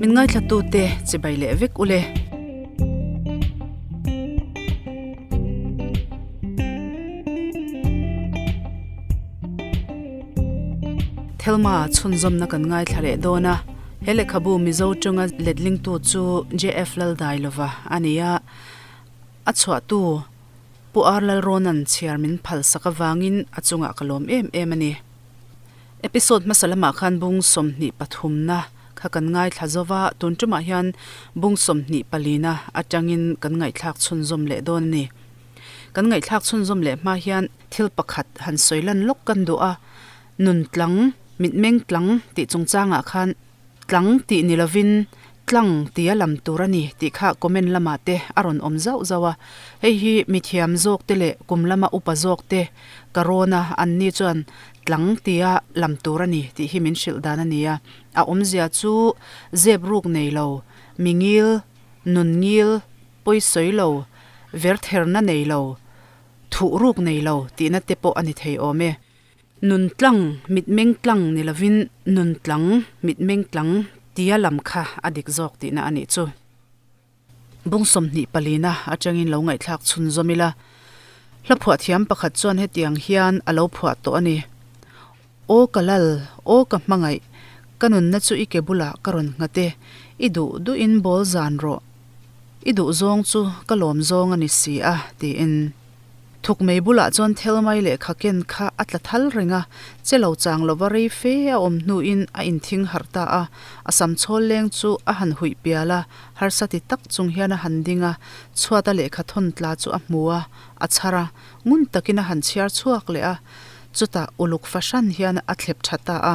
Min ngaithlatute chibai leh vek ule. Thelma chhunzawmna kan ngaithla leh dawn a, he lehkhabu Mizo tawnga letlingtu chu JF Laldailova a ni a, a chhuahtu Pu R Lalrawna'n chhiar min phalsak avangin a chungah ka lawm em em a ni. Episode hmasa lamah khan bung 23na kha kan ngaithla zo va, tun tumah hian bung 24na atangin kan ngaihthlak chhunzawm leh dawn a ni. Kan ngaihthlak chhunzawm leh hma hian thil pakhat han sawi lan lawk kan duh a, nun tlang, mitmeng tlang tih chungchangah khan tlang tih ni lovin tlang tia lam tur a ni tih kha comment lamah te a rawn awm zauh zauh a. Hei hi mithiam zawk te leh kum lama upa zawk te ka rawn a, anni chuan tlang tia lam tur a ni tih hi min hrilh dan a ni a. A awmzia chu zep ruk nei lo, mi ngil, nun ngil, pawi sawi lo, ver therna nei lo, thuh ruk nei lo tihna te pawh a ni thei awm e. Nun tlang, mitmeng tlang ni lovin nun tlang, mitmeng tlang tia lam kha a dik zawk tihna a nih chu. Bung 24na atangin lo ngaihthlak chhunzawm ila, hla phuah thiam pakhat chuan hetiang hian a lo phuah tawh a ni. Aw ka lal, aw ka hmangaih, ka nunna chu i ke bulah ka rawn nghat e, i duh duhin bawl zan rawh, i duh zawng chu ka lawm zawng a ni si a, tiin. Thuk mei bulah chuan Thelmai lehkha ken kha a tla thal reng a, che lo chang lova rei fe a awm hnuin a inthing harh ta a, a sam chhawl leng chu a han huih pial a, harsa ti tak chung hian a han ding a, chhuata lehkha thawn tla chu a hmu a, a chhar a, ngun takin a han chhiar chhuak leh a, chutah uluk fahran hian a thlep tha ta a.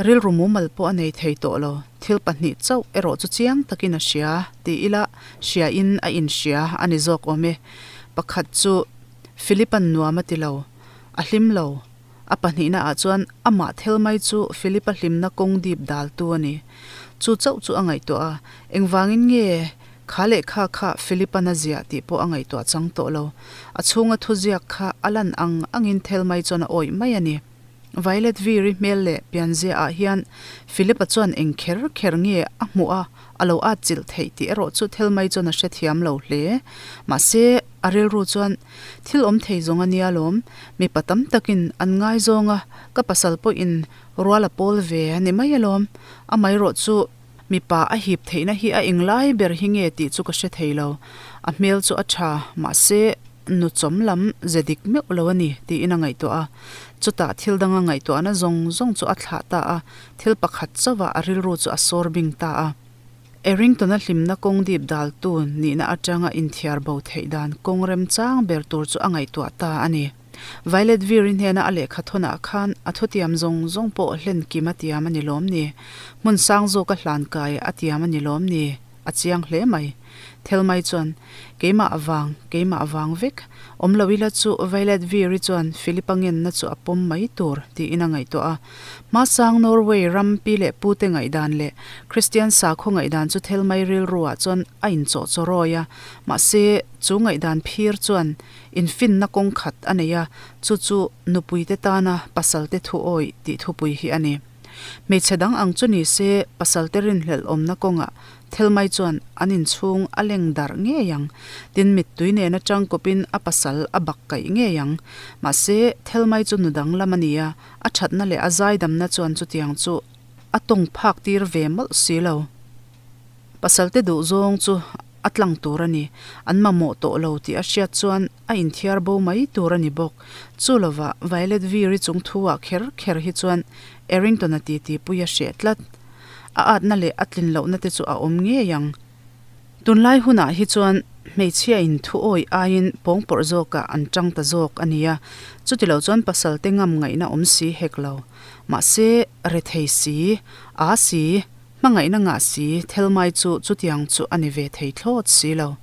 Rilru mumal pawh a nei thei tawh lo, thil pahnih chauh erawh chu chiang takin a hria ti ila hria in a inhria a ni zawk awm e. Pakhat chu Philip-a'n nuam a ti lo, a hlim lo. A pahnihna ah chuan amah thel mai chu Philip-a hlimna kawng dip daltu a ni. Chu chauh chu a ngaihtuah a, engvangin nge kha lehkha kha Philip-a'n a ziah tih pawh a ngaihtuah chang tawh lo. A chhunga thuziak kha a lan ang angin thel mai chuan a awih mai a ni. Violet Viri hmel leh pianzia ah hian Philip-a chuan eng kher kher nge a hmuh a, a lo at chilh theih tih erawh chu thil mai chuan a hrethiam lo hle. Mahse, a rilru chuan, Thil awm thei zawng a nia lawm, mipa tam takin an ngaizawng a, ka pasal pawhin rual a pawl ve a ni mai alawm. Amaherawh chu mipa a hip theihna hi a englai ber hi nge tih chu ka hre thei lo. A hmel chu a tha, mahse, Nu chawm lam ze dik meuh lo a ni, tiin a ngaihtuah a. Chutah thil danga ngaihtuahna zawng zawng chu a thlah ta a, thil pakhat chauhah a rilru chu a sawr bing ta a. Errington-a hlimna kawng dip daltu nihna atanga inthiar bo theih dan kawng remchang ber tur chu a ngaihtuah ta a ni. Violet Veer-i hnena a lehkha thawnah khan a thutiam zawng zawng pawh hlen kim a tiam a ni lawm ni? Hmun sang zawka hlan kai a tiam a ni lawm ni? A chiang hle mai. Thelmai chuan, Keimah avang, keimah avang vek. Awm lo ila chu Violet Veer-i chuan Philip-a ngenna chu a pawm mai tur, tiin a ngaihtuah a. Hmasang Norway ram pi leh pute ngaihdan leh Kristian sakhaw ngaihdan chu Thelmai rilruah chuan a inchawh chawrawi a. Mahse, chu ngaihdan phir chuan infinna kawng khat a nei a, chu chu nupuite tana pasalte thu awih tih thupui hi a ni. Hmeichhe dang ang chu ni se, pasalte rinhlelh awmna kawngah Thelmai chuan an inchhung a leng darh ngei ang. Tin, mittui nena tangkawpin a pasal a bak kaih ngei ang. Mahse, Thelmai chu nu danglam a ni a, a thatna leh a zaidamna chuan chutiang chu a tawng phak tir ve mawlh si lo. Pasalte duhzawng chu a tlang tur a ni. An mamawh tawh lo tih a hriat chuan a inthiar bo mai tur a ni bawk. Chu lovah Violet Veer-i chung thu-ah kher kher hi chuan Errington-a titi pui a hreh tlat. A atna leh a tlin lohna te chu a awm ngei ang. Tunlai hunah hi chuan hmeichhia in thu awi aiin pawngpawrh zawkah an tang ta zawk a nia. Chutilo chuan pasalte ngam ngaihna awm si hek lo. Mahse, rethei si, aa si, Hmangaihna ngah si, Thelmai chu chutiang chu a ni ve thei thlawt si lo.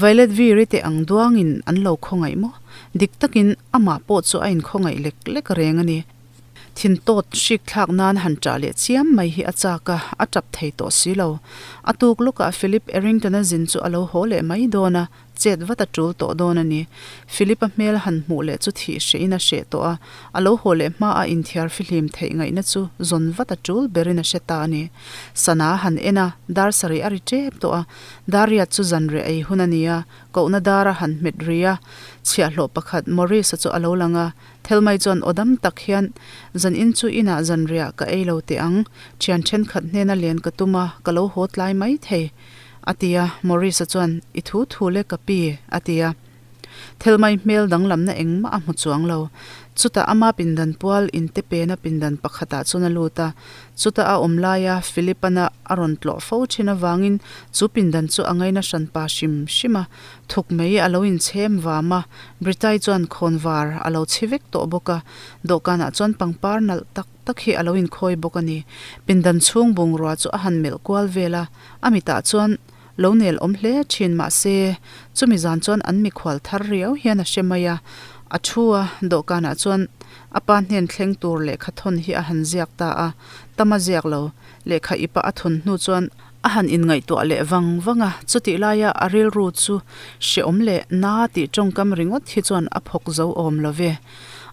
Violet Veer-i te ang duangin an lo khawngaih maw? Dik takin amah pawh chu a inkhawngaih lek lek reng a ni. Thin tawt hrik thlak nan han ṭah leh chiam mai hi a chak a, a ṭap thei tawh si lo. A tuk lawkah Philip Errington-a zin chu a lo haw leh mai dawn a, chet vat a ṭul tawh dawn a ni. Philip-a hmel han hmuh leh chu thih hrehin a hreh tawh a, a lo haw leh hma a inthiar fihlim theih ngaihna chu zawn vat a ṭul berin a hre ta a ni. Sana a han en a, dar sarih a ri ṭep tawh a, dar riat chu zanriah ei hun a ni a, kohna dar a han hmet ri a, chhiahhlawh pakhat Maurice-a chu a lo lang a, Thelmai chuan aw dam tak hian, Zanin chu inah zanriah ka ei lo teh ang, thian thenkhat hnena len ka tum a, ka lo haw tlai mai thei, a ti a. Maurice-a chuan, I thu thu le ka pi, a ti a. Thelmai hmel danglamna engmah a hmu chuang lo. Chutah ama pindan pual inte pena pindan pakhatah chuan a lut a. Chuta a awm laia Philip-ana a rawn tlawh fo thin avangin chu pindan chu a ngaina hranpa hrim hrim a. Thuk mai a lo inchhem vam a, Britai chuan khawnvar a lo chhi vek tawh bawk a, dawhkanah chuan pangpar nalh tak tak hi a lo inkhawi bawk a ni. Pindan chhung bungrua chu a han melh kual vel a, a mitah chuan lo nel awm hle thin mah se, chumi zan chuan an mikhual thar riau hian a hre mai a, a thu a, dawhkanah chuan a pa hnen thleng tur lehkha thawn hi a han ziak ta a, tam a ziak lo, lehkha ipa a thawn hnu chuan A han inngaihtuah leh vang vang a, chutih laia a rilru chu hreawm leh na tih tawngkam ringawt hi chuan a phawk zo awm lo ve.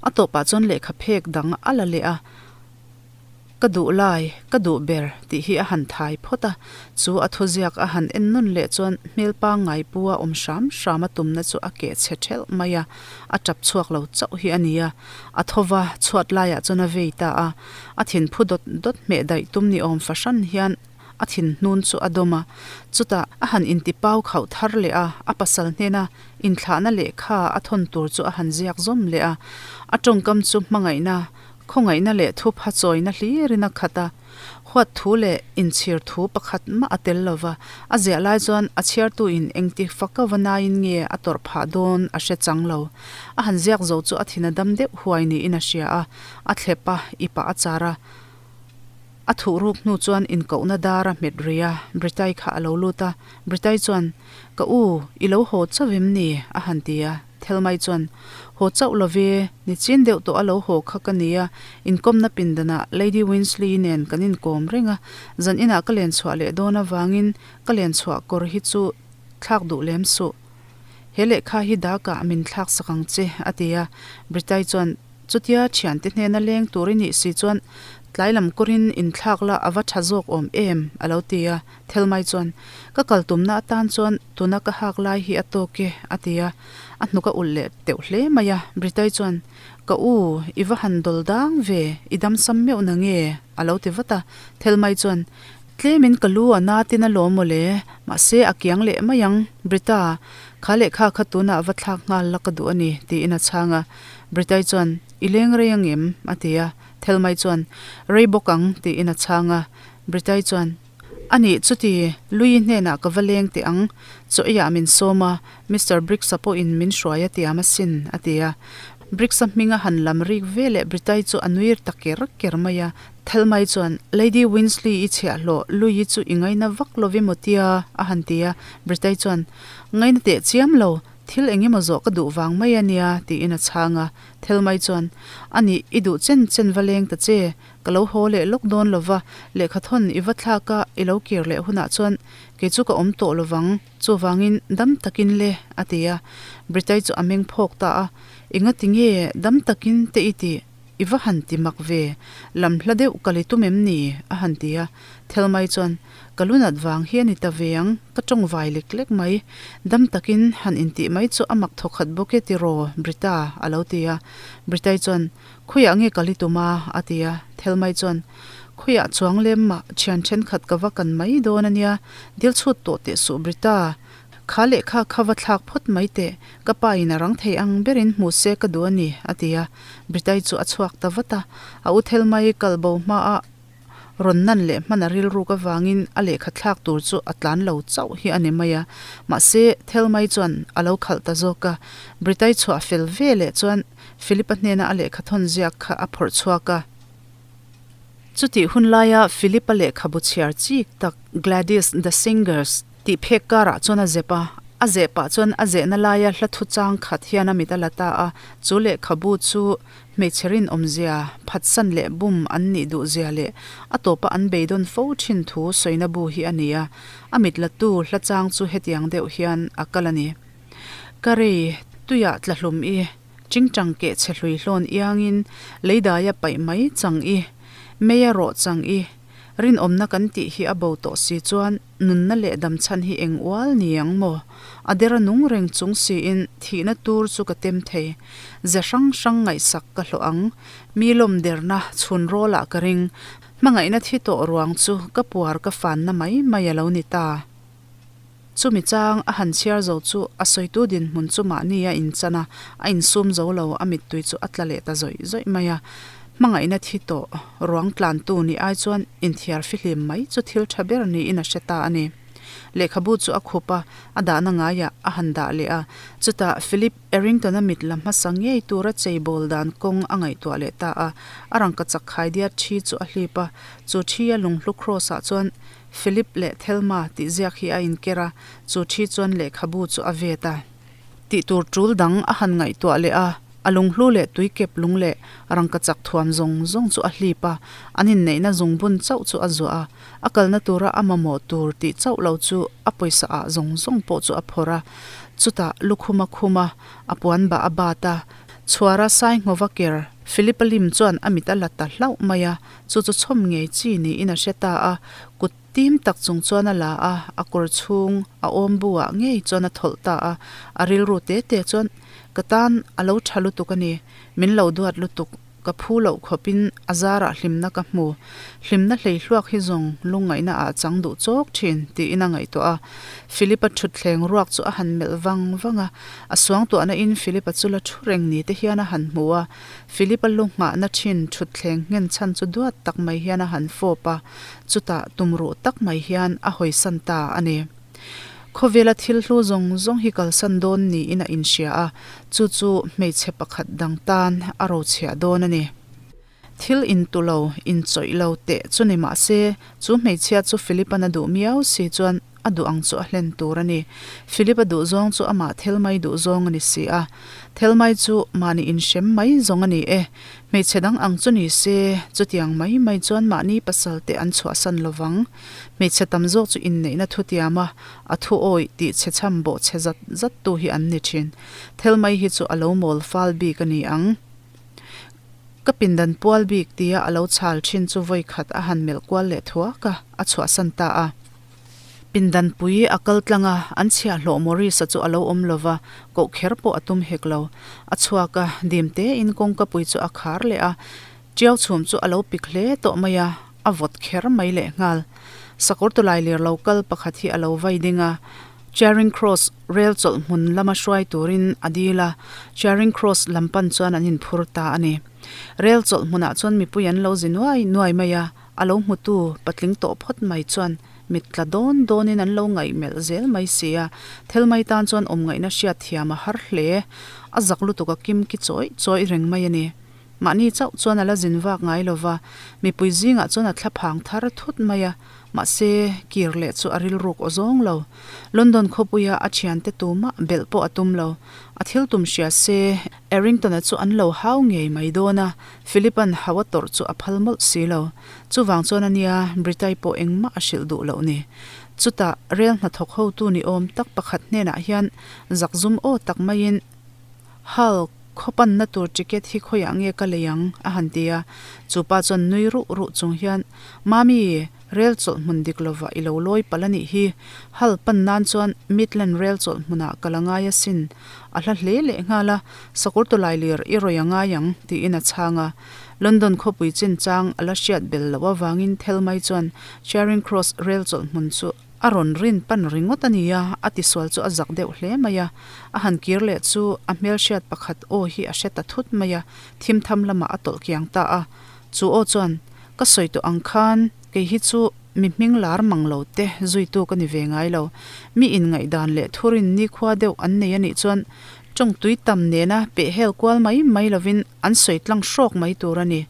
A tawpah chuan lehkha phek dang a la leh a, Ka duh lai, ka duh ber tih hi a han thai phawt a, chu a thuziak a han en nawn leh chuan hmel pangngai pu a awm hram hram a tumna chu a keh chhe thelh mai a, a tap chhuak lo chauh hi a ni a, a tho va, chhuat laiah chuan a vei ta a, a thinphu dawt dawt hmeh daih tum ni awm fahran hian a thinhnun chu a dawm a, chutah a han inti pau khauh thar leh a, a pasal hnena inthlahna lehkha a thawn tur chu a han ziak zawm leh a, a tawngkam chu hmangaihna, khawngaihna leh thupha chawina hlirin a khat a, huat thu leh inchhir thu pakhat mah a tel lova, a ziah lai chuan a chhiartuin engti faka va naiin nge a tawrh phah dawn a hre chang lo. A han ziak zo chu a thin a dam deuh huai niin a hria a, a thlep a, ipah a char a. A thuh ruk hnu chuan inkohna dar a hmet rih a, Britai kha a lo lut a. Britai chuan, Ka u, i lo haw chauh em ni? a han ti a. Thelmai chuan, Haw chauh lo ve, ni chin deuh tawh a lo haw kha ka ni a, inkawmna pindanah Lady Winsley nen kan inkawm reng a, zan inah ka len chhuah leh dawn avangin ka len chhuah kawr hi chu thlak duh lem suh. He lehkha hi dakah min thlak sak ang che, a ti a. Britai chuan, Chutia thiante hnena leng tur i nih si chuan tlai lam kawrin inthlak la a va tha zawk awm em? a lo ti a. Thelmai chuan, Ka kal tumna atan chuan tuna ka hak lai hi a tawk e, a ti a. A hnuk a ulh leh teuh hle mai a. Britai chuan, Ka u, i va han dawl dang ve, i damsam meuh na nge? a lo ti vat a. Thelmai chuan, Tlemin ka lu a na tin a lawm mawle, mahse a kiang leh mai ang. Brita, kha lehkha kha tunah va thlak nghal la ka duh a ni, tiin a chhang a. Britai chuan, I leng rei angem? a ti a. Thelmai chuan, Rei bawk ang, tiin a chhang a. Britai chuan, A nih, chuti, Lui hnenah ka va leng teh ang. Chaw eiah min sawm a, Mister Briggs-a pawhin min hruai a tiam asin, a ti a. Briggs-a hming a han lam rik ve leh Britai chu a nui ta ker ker mai a. Thelmai chuan, Lady Winsley i chhiahhlawh, Lui chu i ngaina vak lo emaw tia? a han ti a. Britai chuan, Ngaina teh chiam lo, Thil eng emaw zawh ka duh vang mai a nia, tiin a chhang a. Thelmai chuan, A nih, i duh chen chen va leng ta che. Ka lo haw leh lawk dawn lo va, lehkha thawn i va thlak a, i lo kir leh hunah chuan kei chu ka awm tawh lo vang, chuvangin dam takin le, a ti a. Britai chu a meng phawk ta a, Engati nge dam takin te i tih? I va han ti mak ve, lam hla deuh kal i tum em ni? a han ti a. Thelmai chuan, Ka lu nat vang hi a ni ta ve ang, ka tawng vai lek lek mai. Dam takin han intih mai chu a mak thawkhat bawk e tiraw, Brita? a lo ti a. Britai chuan, Khawiah nge kal i tum a? a ti a. Thelmai chuan, Khawiah chuang lem mah thian thenkhat ka va kan mai dawn a nia, dil chhut tawh teh suh Brita. Kha lehkha kha va thlak phawt mai teh, ka pa in a rang thei ang berin hmu se ka duh a ni, a ti a. Britai chu a chhuak ta vat a. A u Thelmai kal bo hma a rawn nan leh hman a rilruk avangin a lehkha thlak tur chu a tlan lo chauh hi a ni mai a. Mahse, Thelmai chuan a lo khalh ta zawk a. Britai chhuah fel ve leh chuan Philip-a hnena a lehkha thawn ziak kha a phawrh chhuak a. Chutih hun laia Philip-a lehkhabu chhiar chik tak Gladys the Singers tih phek karah chuan a zep a, a zeh pah chuan a zehna laia hla thu chang khat hian a mit a la ta a, chu lehkhabu chu Hmeichhe rinawmzia, phatsan leh bum an nih duhzia leh a tawpa an beidawn fo thin thu sawina bu hi a ni a, a mit latu hla chang chu hetiang deuh hian a kal a ni. Ka rei, tuiah tla hlum i, chingchang keh chhe hlui hlawn iangin leidaia paih mai chang i, meia rawh chang i, rinawmna kan tih hi a bo tawh si chuan nunna leh damchhan hi eng ual ni ang maw? A dera nung reng chung siin thihna tur chu ka tem thei. Ze hrang hrang ngaihsak ka hlawh ang. Mi lawm derna chhun rawlah ka ring. Hmangaihna thi tawh ruang chu ka puar ka fanna mai mai a lo ni ta. Chumi chang a han chhiar zo chu a sawitu dinhmun chu mahni a inchan a, a insum zo lo, a mittui chu a tla leh ta zawih zawih mai a. Hmangaihna thi tawh ruang tlantu nih ai chuan inthiar fihlim mai chu thil tha ber niin a hre ta a ni. Lehkhabu chu a khup a, a dahna ngaiah a han dah leh a. Chutah Philip Errington-a mit la hmasa ngei tura cheibawl dan kawng a ngaihtuah leh ta a. A rangkachak khaidiat thi chu a hlip a, chu thi a lunghlu kraws-ah chuan Philip leh Thelma tih ziak hi a inker a, chu thi chuan lehkhabu chu a vet a. Tih tur tul dang a han ngaihtuah leh a, a lunghlu leh tuikep lung leh rangkachak thuam zawng zawng chu a hlip a, an inneihna zungbun chauh chu a zuah a, a kalna tura a mamawh tur tih chauh lo chu a pawisa ah zawng zawng pawh chu a phawrh a, chutah lukhum a khum a, a puan bah a bat a, chhuara sai nghawva ker Philip-a lim chuan a mit a la ta hlauh mai a, Chu chu chhawm ngei chi niin a hre ta a, kut tim tak chung chuan a la a, a kawr chhung a awm bu ah ngei chuan a thawlh ta a, a rilru te te chuan ka tan a lo tha lutuk a ni, min lo duat lutuk, ka phu loh khawp in a zarah hlimna ka hmu, hlimna hlei hluak hi zawng lungngaihna ah chang duh chawk thin tiin a ngaihtuah a, Philip-a thutthleng ruak chu a han melh vang vang a, a suangtuahna in Philip-a chu la thu reng ni te hian a han hmu a, Philip-a lu nghahna thin thutthleng nghen chhan chu duat tak mai hian a han fawp a, chutah tumruh tak mai hian a hawisan ta a ni. Khawvela thil hlu zawng zawng hi kalsan dawn niin a inhria a, chu chu hmeichhe pakhat dang tan a rochhiah dawn a ni. Thil intu lo, inchawih lo teh chu ni mah se, chu hmeichhia chu Philip-a'n a duh miau si chuan A duh ang chu a hlen tur a ni. Philip a duh zawng chu amah Thelmai duh zawng a ni si a. Thelmai chu mahni inhrem mai zawng a ni e. Hmeichhe dang ang chu ni se, chutiang mai mai chuan mahni pasal te an chhuahsan lo vang. Hmeichhe tam zawk chu inneihna thutiam a, a thu awih tih chhe chham bawh chhe zat zat tu hi an ni thin. Thelmai hi chu a lo mawl fal bik a ni ang. Ka pindan pual bik tia a lo chhal thin chu vawi khat a han melh kual leh thuak a, a chhuahsan ta a. Pindanpui a kal tlang a, an chhiahhlawh Maurice-a chu a lo awm lo va, koh kher pawh a tum hek lo. A chhuak a, dim tein kawngkapui chu a khar leh a, tiau chhum chu a lo pik hle tawh mai a, a vawt kher mai leh nghal. Sakawr tawlai lir lo kal pakhat hi a lo vai ding a, Charing Cross rel chawlh hmun lama hruai turin a dil a, Charing Cross lam pan chuan an inphur ta a ni. Rel chawlh hmunah chuan mipui an lo zi nuai nuai mai a, A lo hmutu patling tawh phawt mai chuan mit tla dawn dawnin an lo ngaihmelh zel mai si a, thel mai tan chuan awm ngaihna hriat thiam a har hle. A zak lutuk a kim ki chawih chawih reng mai a ni. Mahni chauh chuan a la zin vak ngai lo va, mipui zingah chuan a thla phang thar thut mai a, mahse kir leh chu a rilruk aw zawng lo. London khawpuia a thiante tumah belh pawh a tum lo. A thil tum hria se, Errington-a chu an lo hau ngei mai dawn a, Philip-a'n hau a tawrh chu a phal mawlh si lo. Chuvang chuan a nia, Britai pawh engmah a hrilh duh loh ni. Chutah, rel hnathawk hotu ni awm tak pakhat hnenah hian zakzum aw tak maiin, Hull, khaw panna tur ticket hi khawiah nge ka lei ang? a han ti a. Chu pa chuan nui ruh ruh chung hian, Mami, rel chawlh hmun dik lovah i lo lawi palh a nih hi. Hull pan nan chuan Midland rel chawlh hmunah ka la ngai asin. A hla hle leh nghal a, Sakawr tawlai lir i rawi a ngai ang, tiin a chhang a. London khawpui chinchang a la hriat bel loh avangin Thelmai chuan Charing Cross rel chawlh hmun chu a rawn rin pan ringawt a ni a, a tisual chu a zak deuh hle mai a. A han kir leh chu a hmelhriat pakhat aw hi a hre ta thut mai a, thimtham lamah a tawlh kiang ta a. Chu aw chuan, Ka sawi tawh ang khan, kei hi chu mi hming lar mang lo te zuitu ka ni ve ngai lo. Mi inngaihdan leh thurin nikhua deuh an nei a nih chuan tawng tui tam nena peh hel kual mai mai lovin an sawi tlang hrawk mai tur a ni.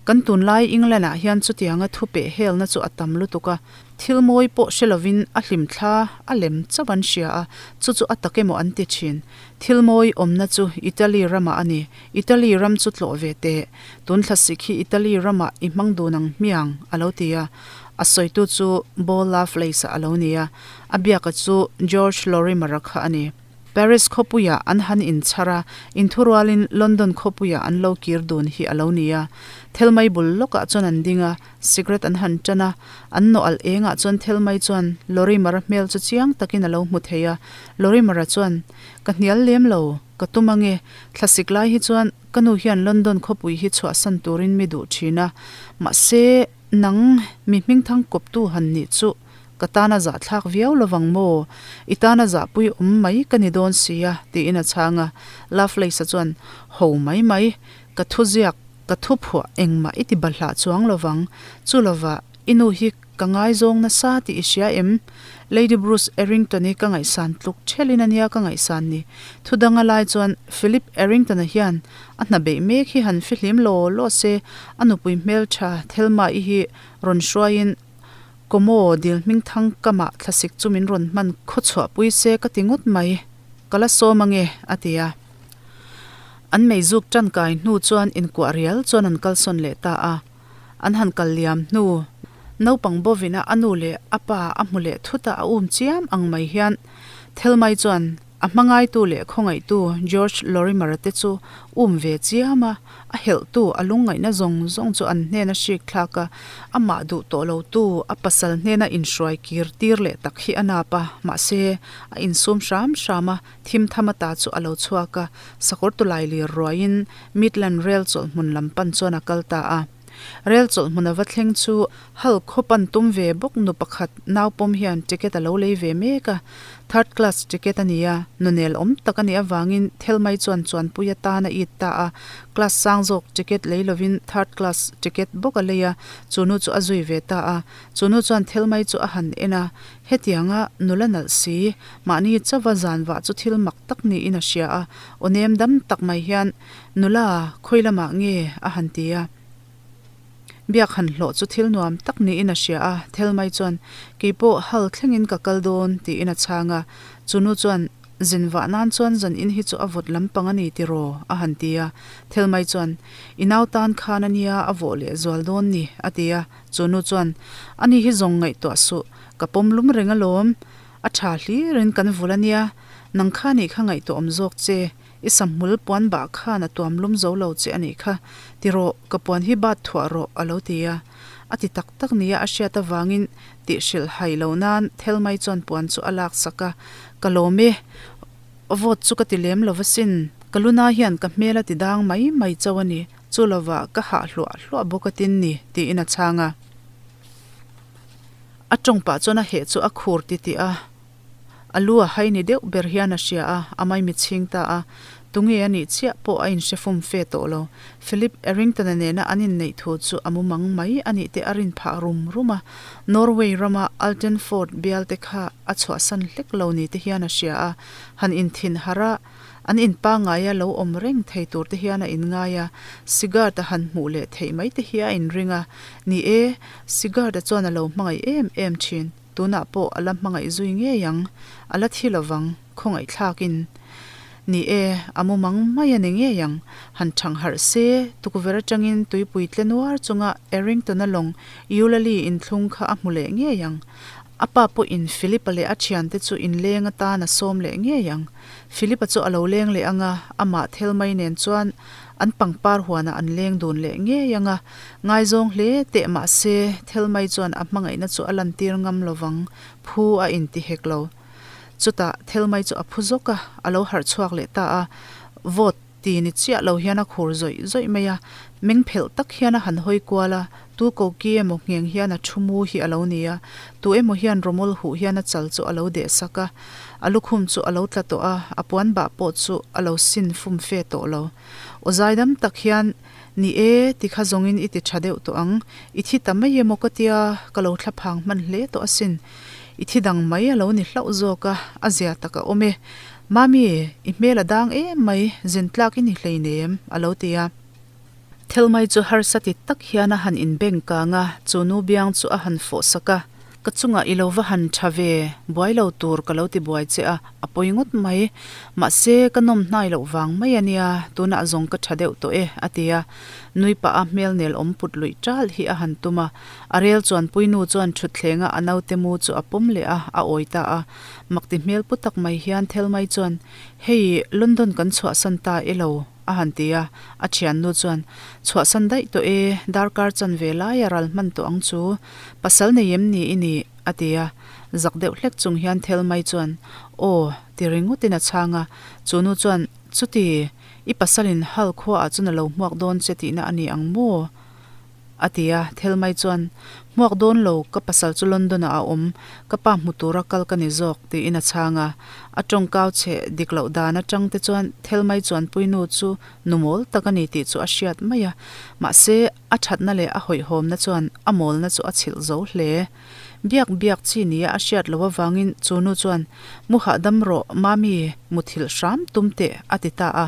Kan tunlai England-ah hian chutianga thu peh helna chu a tam lutuk a, thil mawi pawh hre lovin a hlimthla a lem chauh an hria a, chu chu a tak emaw an ti thin. Thil mawi awmna chu Italy ramah a ni. Italy ram chu tlawh ve teh. Tun thlasik hi Italy ramah i hmang dun ang hmiang, a lo ti a. A sawitu chu Bo Lovelace-a a lo ni a, a biaka chu George Lorimer-a kha a ni. Paris khawpuiah an han inchhar a, inthurualin London khawpuiah an lo kir dun hi a lo ni a. Thelmai bul lawkah chuan an ding a, cigarette an han tan a, an nawh alh engah chuan Thelmai chuan Lorimer-a hmel chu chiang takin a lo hmu thei a. Lorimer-a chuan, Ka hnial lem lo, ka tum ange, thlasik lai hi chuan ka nu hian London khawpui hi chhuahsan turin mi duh thin a, mahse, nang mi hmingthang kawptu han nih chu Ka tana zahthlak viau lovang maw? I tana zahpui awm mai ka ni dawn si a, tiin a chhang a. Lovelace-a chuan, Ho mai mai, ka thu ziak, ka thu phuah engmah i ti bahlah chuang lovang. Chu lovah, i nu hi ka ngaizawng nasa tih i hria em? Lady Bruce Errington-i ka ngaihsan tluk thelin a nia ka ngaihsan ni. Thu danga lai chuan Philip Errington-a hian a hna beih mek hi han fihlim law law se, a nupui hmeltha Thelma-i hi rawn hruaiin Kawmaw, dil hmingthang kamah thlasik chu min rawn hman khaw chhuahpui se ka ti ngawt mai, ka la sawm ange, a ti a. An meizuk tankai hnu chuan inkuah rial chuan an kalsawn leh ta a. An han kal liam hnu, naupang bawvina a nu leh a pa a hmu leh thut a, a um chiam ang mai hian Thelmai chuan A hmangaitu leh khawngaihtu George Lorimer-a te chu um ve chiam a, a helhtu a lungngaihna zawng zawng chu an hnena hrik thlak a, amah duh tawh lotu a pasal hnena inhruai kir tir leh tak hi a nap a, mahse, a insum hram hram a, thim tham ata chu a lo chhuak a, sakawr tulai lir ruaiin Midland Rail chawlhhmun lam pan chuan a kal ta a. Rel chawlhhmun a va thleng chu Hull khaw pan tum ve bawk nu pakhat nau pawm hian ticket a lo lei ve mek a, third class ticket a ni a, nunel awm tak a nih avangin Thelmai chuan chuanpui atan a it ta a, class sang zawk ticket lei lovin third class ticket bawk a lei a, chu nu chu a zui ve ta a, chu nu chuan Thelmai chu a han en a, hetianga nula nalh si, mahni chauva zan vah chu thil mak tak niin a hria a, aw nem dam tak mai hian Nula, khawi lamah nge? a han ti a. Biak han hlawh chu thil nuam tak niin a hria a, Thelmai chuan, Kei pawh hal thlengin ka kal dawn, tiin a chhang a. Chu nu chuan, Zin vah nan chuan zan in hi chu a vawt lampang a ni tiraw? a han ti a. Thelmai chuan, I nau tan khan a nia a vawh leh zual dawn ni, a ti a. Chu nu chuan, Ani hi zawng ngaihtuah suh, ka pawm lum reng alawm. A tha hlirin kan vul a nia, nang kha nih kha ngaihtuah awm zawk che. I samhmul puan bah khan a tuam lum zo lo che a nih kha. Ti rawh, ka puan hi bat thuah rawh, a lo ti a. A ti tak tak nia a hriat avangin tih hrilh hai lo nan Thelmai chuan puan chu a lak sak a. Ka lawm e, vawt chu ka ti lem lo va sin. Ka luna hian ka hmel a ti dang mai mai chauh a ni. Chu lovah ka hah hluah hluah bawk a tin ni, tiin a chhang a. A tawng pah chuan a heh chu a khur titih a. A lu a hai ni deuh ber hian a hria a, a maimi chhing ta a. Tunge a nih chiah pawh a inhre fum fe tawh lo. Philip Errington-a nena an inneih thu chu a mumang mai a nih te a rin phah rum rum a. Norway rama Altenford bial te kha a chhuahsan hlek lo ni te hian a hria a. Han inthin harh a, an inpangaia lo awm reng thei tur te hian a inngai a. Sigurd-a han hmuh leh theih mai te hi a inring a. Ni e, Sigurd-a chuan a lo hmangaih em em thin. Tunah pawh a la hmangaih zui ngei ang, a la thi lovang, khawngaihthlakin. Ni e, a mumang mai a ni ngei ang. Han thang harh se, tukverh atangin tuipui tle nuar chunga Errington-a lawng Eulalie inthlung kha a hmu leh ngei ang. A pa pawhin Philip-a leh a thiante chu inleng atan a sawm leh ngei ang. Philip-a chu a lo leng leh ang a, amah Thelmai nen chuan an pangpar huanah an leng dun leh ngei ang a. Ngaizawng hle teh mah se, Thelmai chuan a hmangaihna chu a lantir ngam lovang, phu a inti hek lo. Chutah Thelmai chu a phu zawk a, a lo harh chhuak leh ta a, vawt ti ni chiah lo hian a khur zawih zawih mai a, meng phelh tak hian a han hawi kual a, tu koki emaw ngheng hian a thu mu hi a lo ni a, tu emaw hian rawmawl huh hian a chal chu a lo deh sak a, a lukhum chu a lo tla tawh a, a puan bah pawh chu a lo sin fum fe tawh lo. Aw zaidam tak hian Ni e, ti kha zawngin i ti tha deuh tawh ang. I thi ta mai emaw ka tia, ka lo thla phang hman hle tawh asin. I thi dang mai a lo ni hlauh zawk a, a zia tak a awm e. Mami, i hmel a dang em mai, zin tlak i ni hleinem, a lo ti a. Thelmai chu harsa ti tak hian a han inbeng kang a, chu nu biang chu a han fawh sak a. Ka chungah i lo va han tha ve, buai lo tur ka lo ti buai che a, a pawi ngawt mai. Mahse, ka nawm hnai loh vang mai a nia, tunah zawng ka tha deuh tawh e, a ti a. Nui pah a hmel nel awm put luih ṭal hi a han tum a. A rel chuanpui nu chuan ṭhutthleng a a naute mu chu a pawm leh a, a awi ta a. Makti hmel pu tak mai hian Thelmai chuan, Hei, London kan chhuahsan ta e lo, a han ti a. A thiannu chuan, Chhuahsan daih tawh e, darkar chanve laia ral hman tawh ang chu. Pasal nei em ni i nih? a ti a. Zak deuh hlek chung hian Thelmai chuan, Aw, ti ringawtin a chhang a. Chu nu chuan, Chuti, i pasalin hal khuaah chuan a lo hmuak dawn che tihna a ni ang maw? A ti a, Thelmai chuan, Hmuak dawn lo, ka pasal chu London-ah a awm, ka pa hmu tura kal ka ni zawk, tiin a chhang a. A tawngkau chhe dik loh dan atang te chuan Thelmai chuanpuinu chu nu mawl tak a ni tih chu a hriat mai a. Mahse, a thatna leh a hawihhawmna chuan a mawlna chu a chhilh zo hle. Biak biak chi nia a hriat loh avangin chu nu chuan, Mu hahdam rawh, Mami, muthilh hram tum teh, a ti ta a.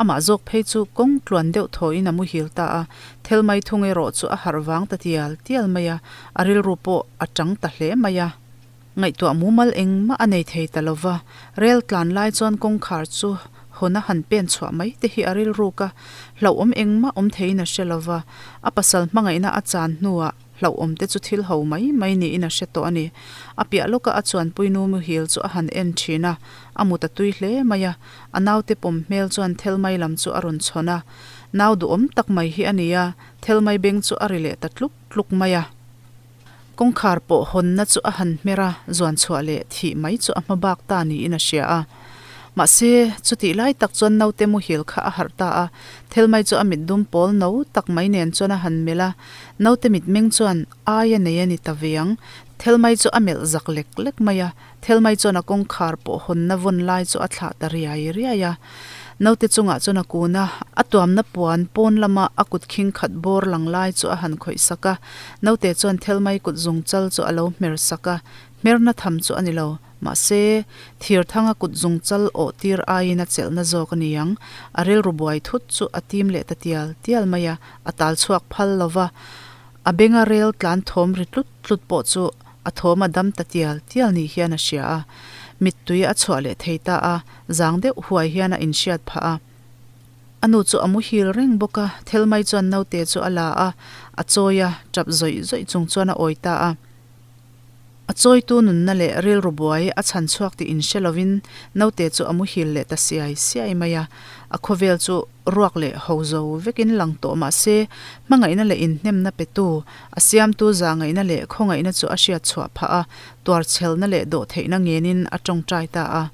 Amah zawk phei chu kawng tluan deuh thawhin a muhil ta a. Thelmai thung erawh chu a harh vang ta tial tial mai a, a rilru pawh a tang ta hle mai a. Ngaihtuah mumal engmah a nei thei ta lo va, rel tlan lai chuan kawngkhar chu hawn a han pen chhuah mai te hi a rilruk a, hlauhawm engmah awm theiin a hre lo va, a pasal hmangaihna a chan hnuah hlauhawm te chu thil ho mai mai niin a hre tawh a ni. A piah lawka a chuanpuinu muhil chu a han en thin a, a mut a tui hle mai a, a naute pawm hmel chuan Thelmai lam chu a rawn chhawn a, nau duhawm tak mai hi a ni a, Thelmai beng chu a ri leh ta tluk tluk mai a. Kawngkhar pawh hawnna chu a han hmer a, zuan chhuah leh thih mai chu a hma bak ta niin a hria a. Mahse, chutih lai tak chuan naute muhil kha a harh ta a, Thelmai chu a mit dum pawl no tak mai nen chuan a han melh a, naute mitmeng chuan ai a nei a ni ta ve ang. Thelmai chu a melh zak lek lek mai a, Thelmai chuan a kawngkhar pawh hawnna vawn lai chu a thlah ta riai riai a. Naute chungah chuan a kun a, a tuamna puan pawn lama a kut khing khat bawr lang lai chu a han khawih sak a. Naute chuan Thelmai kut zung chal chu a lo hmer sak a, hmerna tham chu a ni lo. Mahse, thir thanga kut zung chal awh tir aiin a chelhna zawk a ni ang. A rilru buai thut chu a tim leh ta tial tial mai a, a tal chhuak phal lo va. A benga rel tlan thawm ri tlut tlut pawh chu a thawm a dam ta tial tial ni hian a hria a, mittui a chhuah leh thei ta a, zang deuh huai hian a inhriat phah a. A nu chu a muhil reng bawk a, Thelmai chuan naute chu a la a, a chawi a, tap zawih zawih chung chuan a awi ta a. A chawitu nunna leh rilru buai a chhan chhuak tih inhre lovin naute chu a muhil leh ta siai siai mai a, a khawvel chu ruak leh ho zo vekin lang tawh mah se, hmangaihna leh inhnemna petu, a siamtu zahngaihna leh khawngaihna chu a hriat chhuah phah a, tuarchhelna leh dawhtheihna ngenin a tawngtai ta a.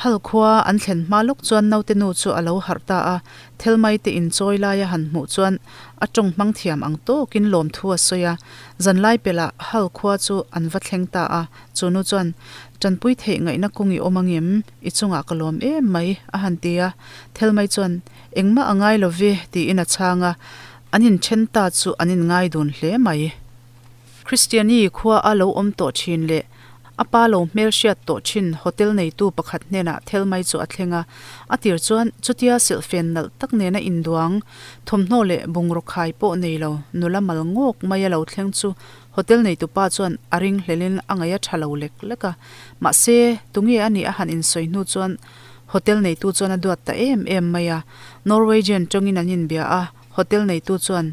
Hal khua an thlen hma lawk chuan naute nu chu a lo harh ta a, Thelmai te inchawi lai a han hmuh chuan a tawng hmang thiam ang tawkin lawmthu a sawi a, zanlai pelh ah Hal khua chu an va thleng ta a, chu nu chuan, Tanpui theih ngaihna kawng i awm angem? I chungah ka lawm em mai, a han ti a, Thelmai chuan, Engmah a ngai lo ve, tiin a chhang a, an inthen ta chu an inngai dun hle mai. Kristiani khua a lo awm tawh thin leh a pa lo hmel hriat tawh thin hotel neitu pakhat hnenah Thelmai chu a thleng a. A tir chuan chutia silhfen nalh tak nena induang, thawmhnaw leh bungraw khai pawh nei lo nula mal ngawk mai a lo thleng chu hotel neitupa chuan a ringhlelin a ngaih a tha lo lek lek a. Mahse, tunge a nih a han insawi hnu chuan hotel neitu chuan a duat ta em em mai a. Norwegian tawngin an inbia a, hotel neitu chuan,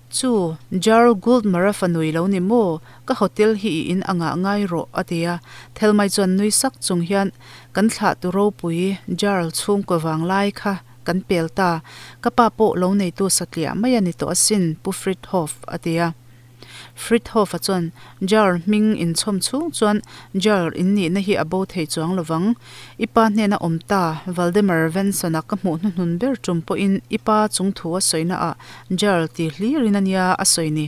Chu, Jarl Guldmar-a fanui lo ni maw? Ka hotel hi i in angah ngai rawh, a ti a. Thelmai chuan nui sak chung hian, Kan thlah tu ropui, Jarl chhungkaw vang lai kha kan pel ta. Ka pa pawh lo neitu satliah mai a ni tawh asin, Pu Frithof, a ti a. Frithof-a chuan, Jarl hming inchhawm chhung chuan Jarl in nihna hi a bo thei chuang lovang. I pa hnena awm ta, Valdemar Venson-a ka hmuh hnuhnun ber tum pawhin i pa chung thu a sawina ah Jarl ti hlirin a nia a sawi ni.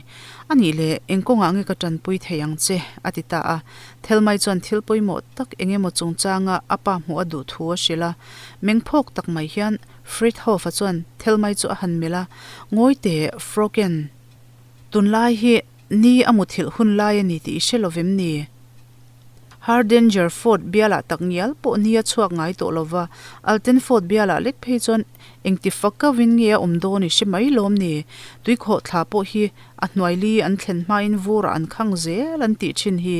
A nih leh, eng kawngah nge ka tanpui thei ang che? a ti ta a. Thelmai chuan thil pawimawh tak eng emaw chungchanga a pa hmuh a duh thu a hrilh a. Mengphawk tak mai hian Frithof-a chuan Thelmai chu a han melh a, Ngawi teh, Fröken. Tunlai hi ni a muthilh hun lai a ni tih i hre lovem ni? Hardengerford bialah tak ngial pawh ni a chhuak ngai tawh lo va, Altenford bialah lek phei chuan engti fakauin nge a awm dawn i hre mai lawm ni? Tuikhawh thla pawh hi a hnuai li an thlen hmain vurah an khang zel an tih thin hi.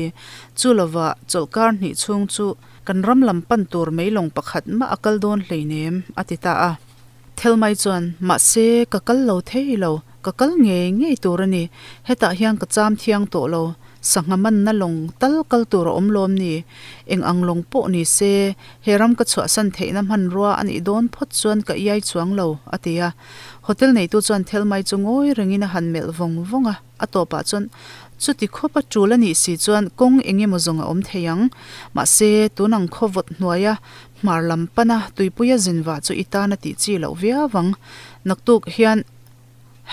Chu lova chawlhkar hnih chhung chu kan ram lam pan tur meilawng pakhat mah a kal dawn hleinem, a ti ta a. Thelmai chuan, Mahse, ka kal lo thei lo, ka kal ngei ngei tur a ni. Hetah hian ka cham thiang tawh lo, sangha manna lawng tal kal tur a awm lawm ni? Eng ang lawng pawh ni se, he ram ka chhuahsan theihna hmanrua a nih dawn phawt chuan ka iai chuang lo, a ti a. Hotel neitu chuan Thelmai chu ngawi rengin a han melh vawng vawng a. A tawpah chuan, Chuti khawp a tul a nih si chuan kawng eng emaw zawng a awm thei ang. Mahse, tun ang khaw vawt hnuaia hmar lam pana tuipuia zin vah chu i tan a tih chi loh viau ang. Naktuk hian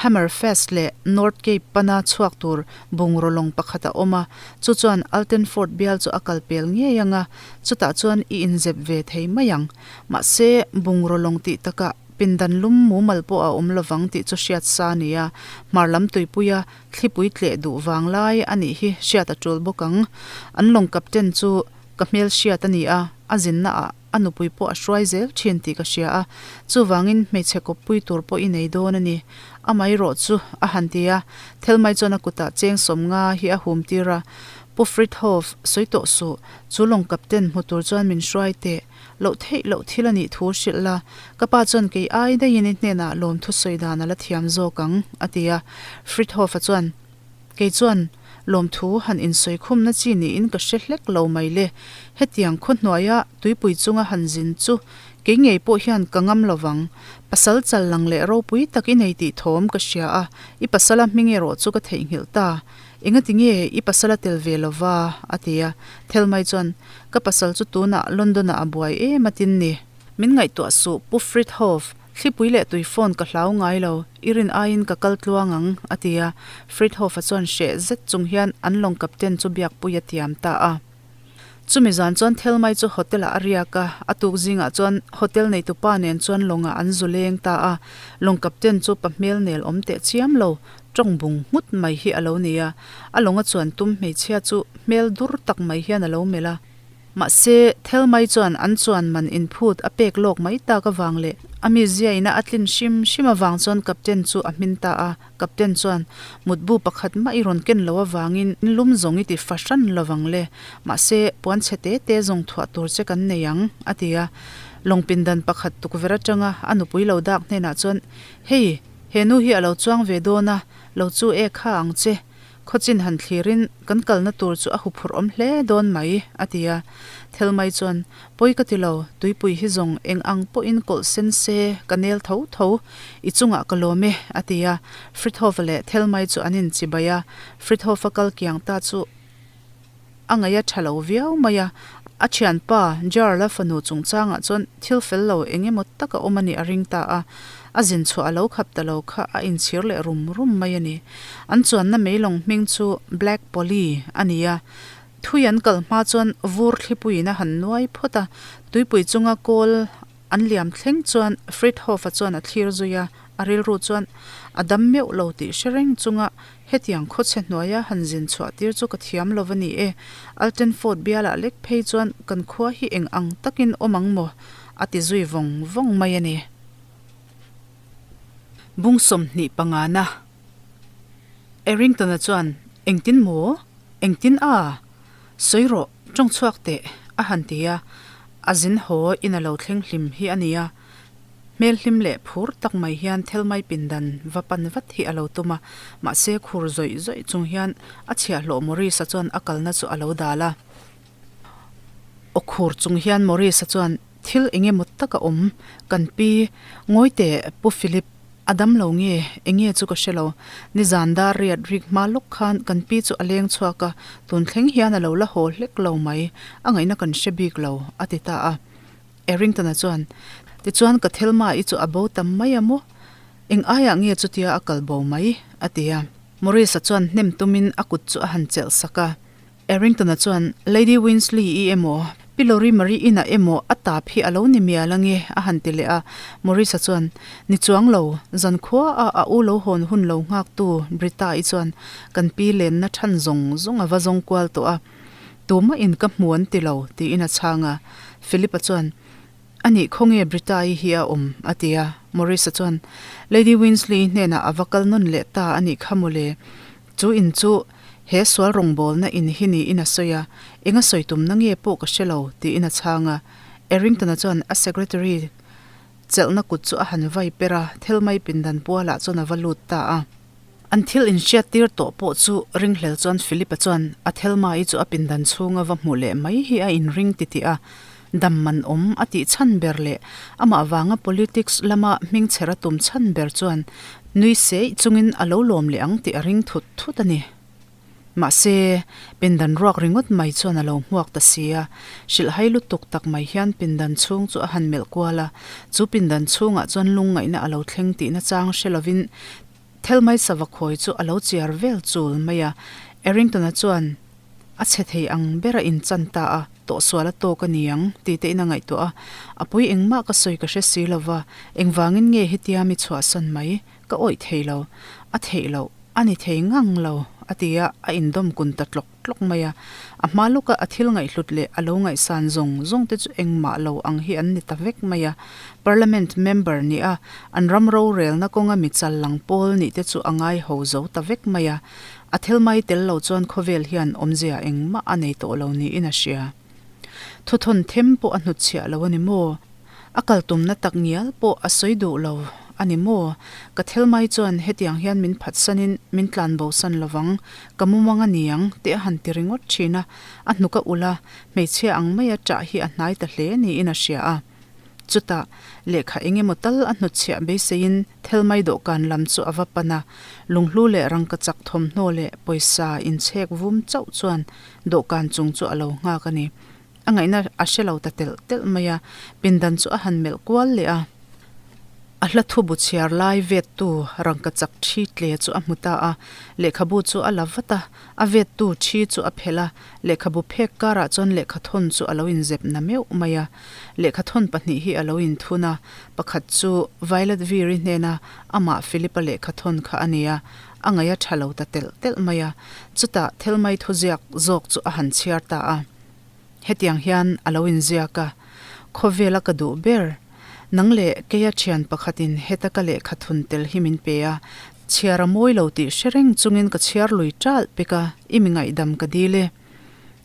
Hammerfest leh North Cape pana chhuak tur bungraw lawng pakhat a awm a, chu chuan Altenfort bial chu a kal pel ngei ang a, chutah chuan i inzep ve thei mai ang. Mahse, bungraw lawng tih takah Pindan lum mumal pawh a awm lovang tih chu hriat sa a ni a, hmar lam tuipuia thlipui tleh duh vang lai a nih hi hriat a tul bawk ang. An lawng captain chu ka hmel hriat a ni a, a zinna ah a nupui pawh a hruai zel thin tih ka hria a, chuvangin hmeichhe kawppui tur pawh i nei dawn a ni. Amaherawh chu a han ti a, Thelmai chuan a kutah cheng sawmnga hi a hum tir a, Pu Frithof, sawi tawh suh, chu lawng captain hmu tur chuan min hruai teh. Loh theih loh thil a nih thu hrilh la, ka pa chuan kei ai daihin i hnenah lawmthu sawi dan a la thiam zawk ang, a ti a. Frithof-a chuan, Kei chuan lawmthu han insawi khumna chi niin ka hre hlek lo mai le. Hetiang khaw hnuaia tuipui chunga han zin chu kei ngei pawh hian ka ngam lo vang. Pasal chal lang leh ropui tak i nei tih thawm ka hria a, i pasala hming erawh chu ka theihnghilh ta. Engati nge i pasal a tel ve lo va? a ti a. Thelmai chuan, Ka pasal chu tunah London-ah a buai em a tin ni. Min ngaihtuah suh, Pu Frithof, thlipui leh tui phone ka hlau ngai lo, i rin aiin ka kal tluang ang, a ti a. Frithof-a chuan hreh zet chung hian an lawng captain chu biakpui a tiam ta a. Chumi zan chuan Thelmai chu hotel-ah a riak a, a tuk zingah chuan hotel neitupa nen chuan lawngah an zu leng ta a. Lawng captain chu pa hmel nel awm teh chiam lo, tawng bung nghut mai hi a lo ni a. A lawnga chuan tum hmeichhia chu hmel dur tak mai hian a lo melh a. Mahse, Thelmai chuan an chuan man inphut a pek lawk mai tak avang leh a mizia ina a tlin hrim hrim avang chuan captain chu a hmin ta a. Captain chuan, Mutbu pakhat mah i rawn ken lo avangin lum zawng i ti fahran lovang le. Mahse, puan chhe te te zawng thuah tur che kan nei ang, a ti a. Lawng pindan pakhat tukverh atanga a nupui lo dak hnenah chuan, Hei, he nu hi a lo chuang ve dawn a, lo chu e kha ang che. Khawchin han thlirin kan kalna tur chu a huphurh awm hle dawn mai, a ti a. Thelmai chuan, Pawi ka ti lo, tuipui hi zawng eng ang pawhin kawlh sen se ka nel tho tho, i chungah ka lawm e, a ti a. Frithofa leh Thelmai chu an inchibai a. Frithofa kal kiang ta chu a ngaih a tha lo viau mai a. A thianpa Jarl-a fanu chungchangah chuan thil fel lo eng emaw tak a awm a nih a ring ta a. A zin chhuah a lo khap ta lo kha a inchhir leh rum rum mai a ni. An chuanna meilawng hming chu Black Polly a ni a. Thui an kal hma chuan vur thlipuiin a han nuai phawt a, tuipui chunga kawl an liam thleng chuan Frithof-a chuan a thlir zui a, a rilru chuan a dam meuh lo tih hre reng chunga hetiang khawchhe hnuaia han zin chhuah tir chu ka thiam lo va ni e, Altenfort bialah lek phei chuan kan khua hi eng ang takin awm ang maw? a ti zui vawng vawng mai a ni. Bung 25 na. Errington-a chuan, Engtin maw? Engtin a? Sawi rawh, tawng chhuak teh, a han ti a. A zin haw in a lo thleng hlim hi a ni a. Hmel hlim leh phur tak mai hian Thelmai pindan va pan vat hi a lo tum a, mahse khur zawih zawih chung hian a chhiahhlawh Maurice-a chuan a kalna chu a lo dal a. Aw khur chung hian Maurice-a chuan, Thil eng emaw tak a awm, kan pi ngawi teh Pu Philip, a dam lo nge, eng nge chu ka hre lo. Nizan dar riat rik hma lawk khan kan pi chu a leng chhuak a, tun thleng hian a lo la haw hlek lo mai, a ngaihna kan hre bik lo, a ti ta a. Errington-a chuan, Tichuan ka Thelma-i chu a bo tam mai a maw? Eng aiah nge chutia a kal bo mai? a ti a. Maurice-a chuan hnem tumin a kut chu a han chelh sak a. Errington-a chuan, Lady Winsley-i emaw, Pi Lorry Marie inah emaw a tap hi a lo ni mial ange, a han ti leh a. Maurice-a chuan, Ni chuang lo, zankhua a a u lo hawn hun lo nghaktu Britta-i chuan kan pi lenna than zawng zawng a va zawng kual tawh a. Tumah in ka hmu an ti lo, tiin a chhang a. Philip-a chuan, A nih khawnge Britta-i hi a awm? a ti a. Maurice-a chuan, Lady Winsley-i hnenah a va kal nawn leh ta a nih kha mawle. Chu in chu he sual rawngbawlna in hi niin a sawi a, eng a sawi tumna nge pawh ka hre lo, tiin a chhang a. Errington-a chuan a secretary chelhna kut chu a han vai per a, Thelmai pindan pualah chuan a va lut ta a. An thil inhriattir tawh pawh chu ringhlel chuan Philip-a chuan a Thelma-i chu a pindan chhunga va hmuh leh mai hi a inring titih a, dam man awm a tih chhan ber leh amah vanga politics lama hmingchher a tum chhan ber chuan nui seih chungin a lo lawm leh ang tih a ring thut thut a ni. Mahse, pindan ruak ringawt mai chuan a lo hmuak ta si a, hrilhhai lutuk tak mai hian pindan chhung chu a han melh kual a, chu pindan chhungah chuan lungngaihna a lo thleng tihna chang hre lovin Thelmai sava khawi chu a lo chiar vel chul mai a, Errington-a chuan a chhe thei ang ber a inchan ta a, tawhsual a tawk a ni ang tih te in a ngaihtuah a, a pui engmah ka sawi ka hre si lova, engvangin nge hetia mi chhuahsan mai? Ka awih thei lo, a theih loh, a ni thei ngang lo, a ti a, a indawm kun ta tlawk tlawk mai a. A hma lawka a thil ngaihhlut leh a lo ngaihsan zawng zawng te chu engmah lo ang hi an ni ta vek mai a. Parliament member nih a, an ram rorelna kawnga mi chal lang pawl nih te chu a ngai ho zo ta vek mai a. A thil mai tel lo chuan khawvel hian awmzia engmah a nei tawh lo niin a hria. Thuthawn them pawh a hnutchhiah lo a ni maw? A kal tumna tak ngial pawh a sawi duh lo a ni maw? Ka thil mai chuan hetiang hian min phatsanin min tlan bosan lovang, ka mumang a ni ang tih a han ti ringawt thin a, a hnuk a ulh a, hmeichhia ang maia ṭah hi a hnai ta hle niin a hria a. Chutah, lehkha eng emaw tal a hnutchhiah beiseiin Thelmai dawhkan lam chu a va pan a, lunghlu leh rangkachak thawmhnaw leh pawisa inchhek vum chauh chuan dawhkan chung chu a lo nghak a ni. A ngaihna a hre lo ta telh telh mai a, pindan chu a han melh kual leh a. A hla thu bu chhiar lai vettu rangkachak thi tle chu a hmu ta a, lehkhabu chu a la vat a, a vettu thi chu a phelh a, lehkhabu phek karah chuan lehkhathawn chu a lo inzep na meuh mai a. Lehkhathawn pahnih hi a lo inthun a, pakhat chu Violet Veer-i hnena amah Philip-a lehkhathawn kha a ni a, a ngaih a tha lo ta telh telh mai a, chutah Thelmai thuziak zawk chu a han chhiar ta a. Hetiang hian a lo inziak a, Khawvela ka duh ber, nang leh keia thian pakhatin heta ka lehkha thun tel hi min pe a, chhiar a mawi lo tih hre reng chungin ka chhiar lui ṭalh pek a, i mi ngaihdam ka dil e.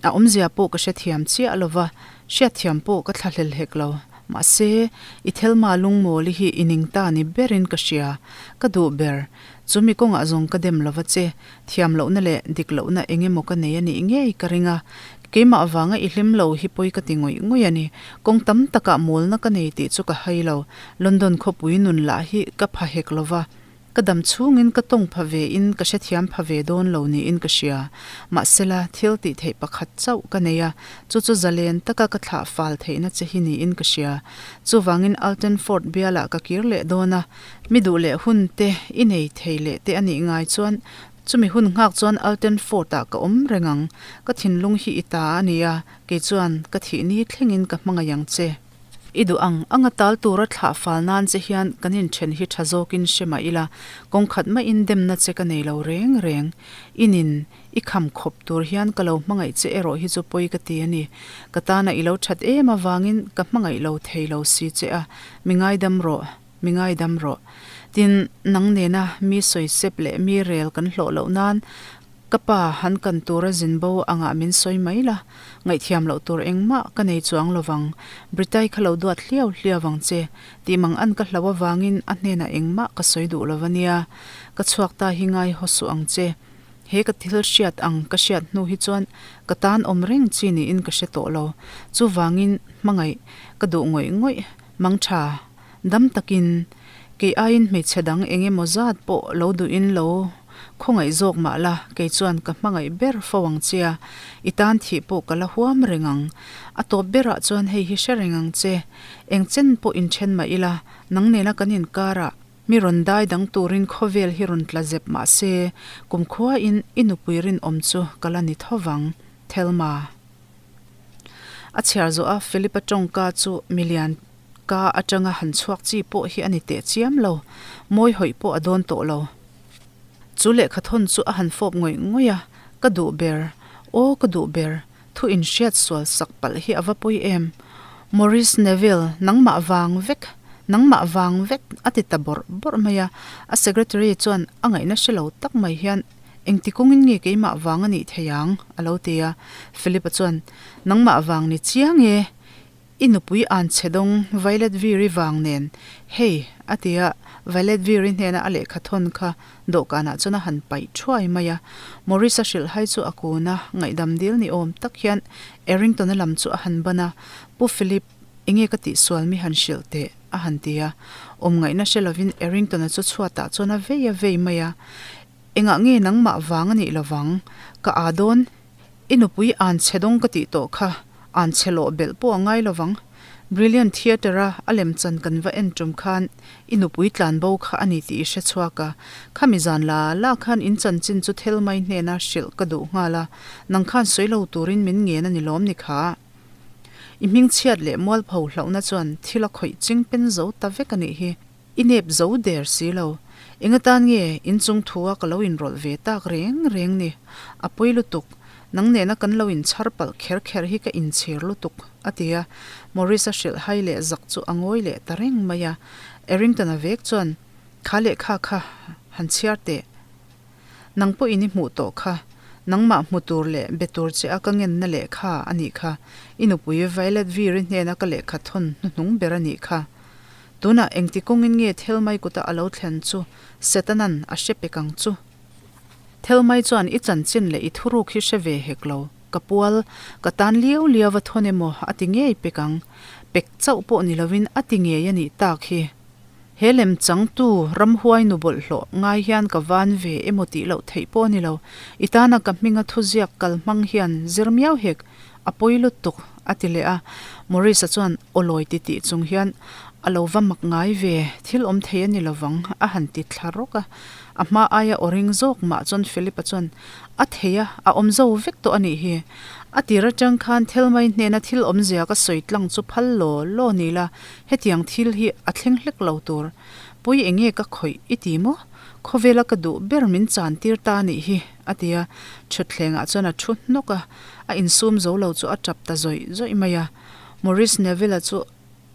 A awmzia pawh ka hrethiam chiah lo va, hriatthiam pawh ka thlahlel hek lo. Mahse, i Thelma lungmawli hi i ning ta ni berin ka hria, ka duh ber. Chumi kawngah zawng ka dem lo va che, Thiam lohna leh dik lohna eng emaw ka nei a nih ngei ka ring a, keimah avanga i hlim lo hi pawi ka ti ngawih ngawih a ni. Kawng tam takah mawlna ka nei tih chu ka hai lo. London khawpui nun lah hi ka pha hek lo va, ka dam chhungin ka tawng pha ve in ka hrethiam pha ve dawn lo niin ka hria. Mahsela, thil tih theih pakhat chauh ka nei a, chu chu zalen taka ka thlah fal theihna che hi niin ka hria. Chuvangin Alton Fort bialah ka kir leh dawn a, Mi duh leh hun te i nei thei leh te a nih ngai chuan chumi hun nghak chuan Alten Fort ah ka awm reng ang. Ka thinlung hi i ta a nia, kei chuan ka thih ni thlengin ka hmangaih ang che. I duh ang anga tal tura thlah fal nan che hian kan inthen hi tha zawkin hre mah ila, kawng khat maiin demna che ka nei lo reng reng. I nin i kham khawp tur hian ka lo hmangaih che erawh hi chu pawi ka ti a ni. Ka tana i lo that em avangin ka hmangaih lo thei lo si che a, mi ngaidam rawh. Mi ngaidam rawh. Tin, nang nena mi sawisep leh mi rel kan hlawh loh nan ka pa han kan tura zin bo angah min sawi mai la, ngaihthiam loh tur engmah ka nei chuang lovang. Britai kha lo duat hliau hliau ang che, tih mang an ka hlau avangin a hnenah engmah ka sawi duh lo ania. Ka chhuak ta hi ngai haw suh ang che. He ka thil hriat ang ka hriat hnu hi chuan ka tan awm reng chi niin ka hre tawh lo. Chuvangin hmangaih ka duh ngawih ngawih mang tha. Dam takin, kei aiin hmeichhe dang eng emaw zat pawh lo duhin lo khawngaih zawk mah la, kei chuan ka hmangaih ber fo ang che a, i tan thih pawh ka la huam reng ang. A tawp berah chuan hei hi hre reng ang che, eng chen pawh inthen mah ila, nang nena kan inkarah mi rawn dai dang turin khawvel hi rawn tla zep mah se, kumkhuain i nupui rinawm chu ka la ni tho vang, Thelma. A chhiar zawh a, Philip-a tawngka chu milian Ka atanga han chhuak chi pawh hi a ni teh chiam lo, mawi hawih pawh a dawn tawh lo. Chu lehkhathawn chu a han fawp ngawih ngawih a, Ka duh ber, aw ka duh ber. Thu inhriat sual sak palh hi a va pawi em? Maurice Neville, nangmah vang vek, nangmah vang vek, a ti ta bawrh bawrh mai a. A secretary chuan a ngaihna hre lo tak mai hian, Engti kawngin nge keimah vang a nih thei ang? a lo ti a. Philip-a chuan, Nangmah vang ni chiang e, I nupui an chhe dawng Violet Viri vang nen, hei, a ti a, Violet Viri hnena a lehkha thawn kha dawhkanah chuan a han paih thuai mai a. Maurice-a hrilhhai chu a kun a, ngaihdam dil ni awm tak hian Errington-a lam chu a han ban a, Pu Philip, enge ka tihsual mi han hrilh teh? a han ti a. Awm ngaihna hre lovin Errington-a chu chhuatah chuan a vei a vei mai a, Engah nge nangmah vang a nih lovang? Ka aa dawn. I nupui an chhe dawng ka tih tawh kha, an chhe lawh belh pawh a ngai lovang. Brilliant Theatre-a a lemchan kan va en tum khan i nupui tlan bo kha a ni tih i hre chhuak a. Khami zan la la khan in chanchin chu Thelmai hnena hrilh ka duh nghal a, nang khan sawi lo turin min ngen a ni lawm ni kha. I hmingchhiat leh mualpho hlauhna chuan thil a khawih ching pen zo ta vek a nih hi. I nep zo der si lo. Eng atan nge inchung thua ka lo inrawlh ve tak reng reng ni? A pawi lutuk. Nang nena kan lo inchhar palh kher kher hi ka inchhir lutuk, a ti a. Maurice-a hrilh hai leh zak chu a ngawi leh ta reng mai a. Errington-a vek chuan, Kha lehkha kha han chhiar teh. Nang pawhin i hmuh tawh kha. Nangmah hmu tur leh be tur che a ka ngenna lehkha a nih kha. I nupui Violet Viri hnena ka lehkha thawn hnuhnung ber a nih kha. Tunah engti kawngin nge Thelmai kuta a lo thlen chu Setanan a hre pek ang chu? Thelmai chuan i chanchin leh i thuruk hi hre ve hek lo, ka pual, ka tan liau liau a thawn emaw a ti ngei pek ang. Pek chauh pawh ni lovin a ti ngei a nih tak hi. He lem changtu ramhuai nu bawlhhlawh ngai hian ka van ve emaw tih loh theih pawh a ni lo. I tana ka hminga thuziak kal hmang hian zir miau hek A pawi lutuk, a ti leh a. Maurice-a chuan aw lawi ti tih chung hian, A lo va mak ngai ve, thil awm thei a ni lovang, a han ti thla rawk a. A hma aia aw ring zawk mah chuan Philip-a chuan, A thei a, a awm zo vek tawh a nih hi. A tir atang khan Thelmai hnena thil awmzia ka sawi tlang chu phal law law ni la, hetiang thil hi a thleng hlek lo tur. Pawi enge ka khawih i ti maw? Khawvela ka duh ber min chan tir ta a nih hi, a ti a. Thutthlengah chuan a thu hnawk a. A insum zo lo chu a tap ta zawih zawih mai a. Maurice Neville-a chu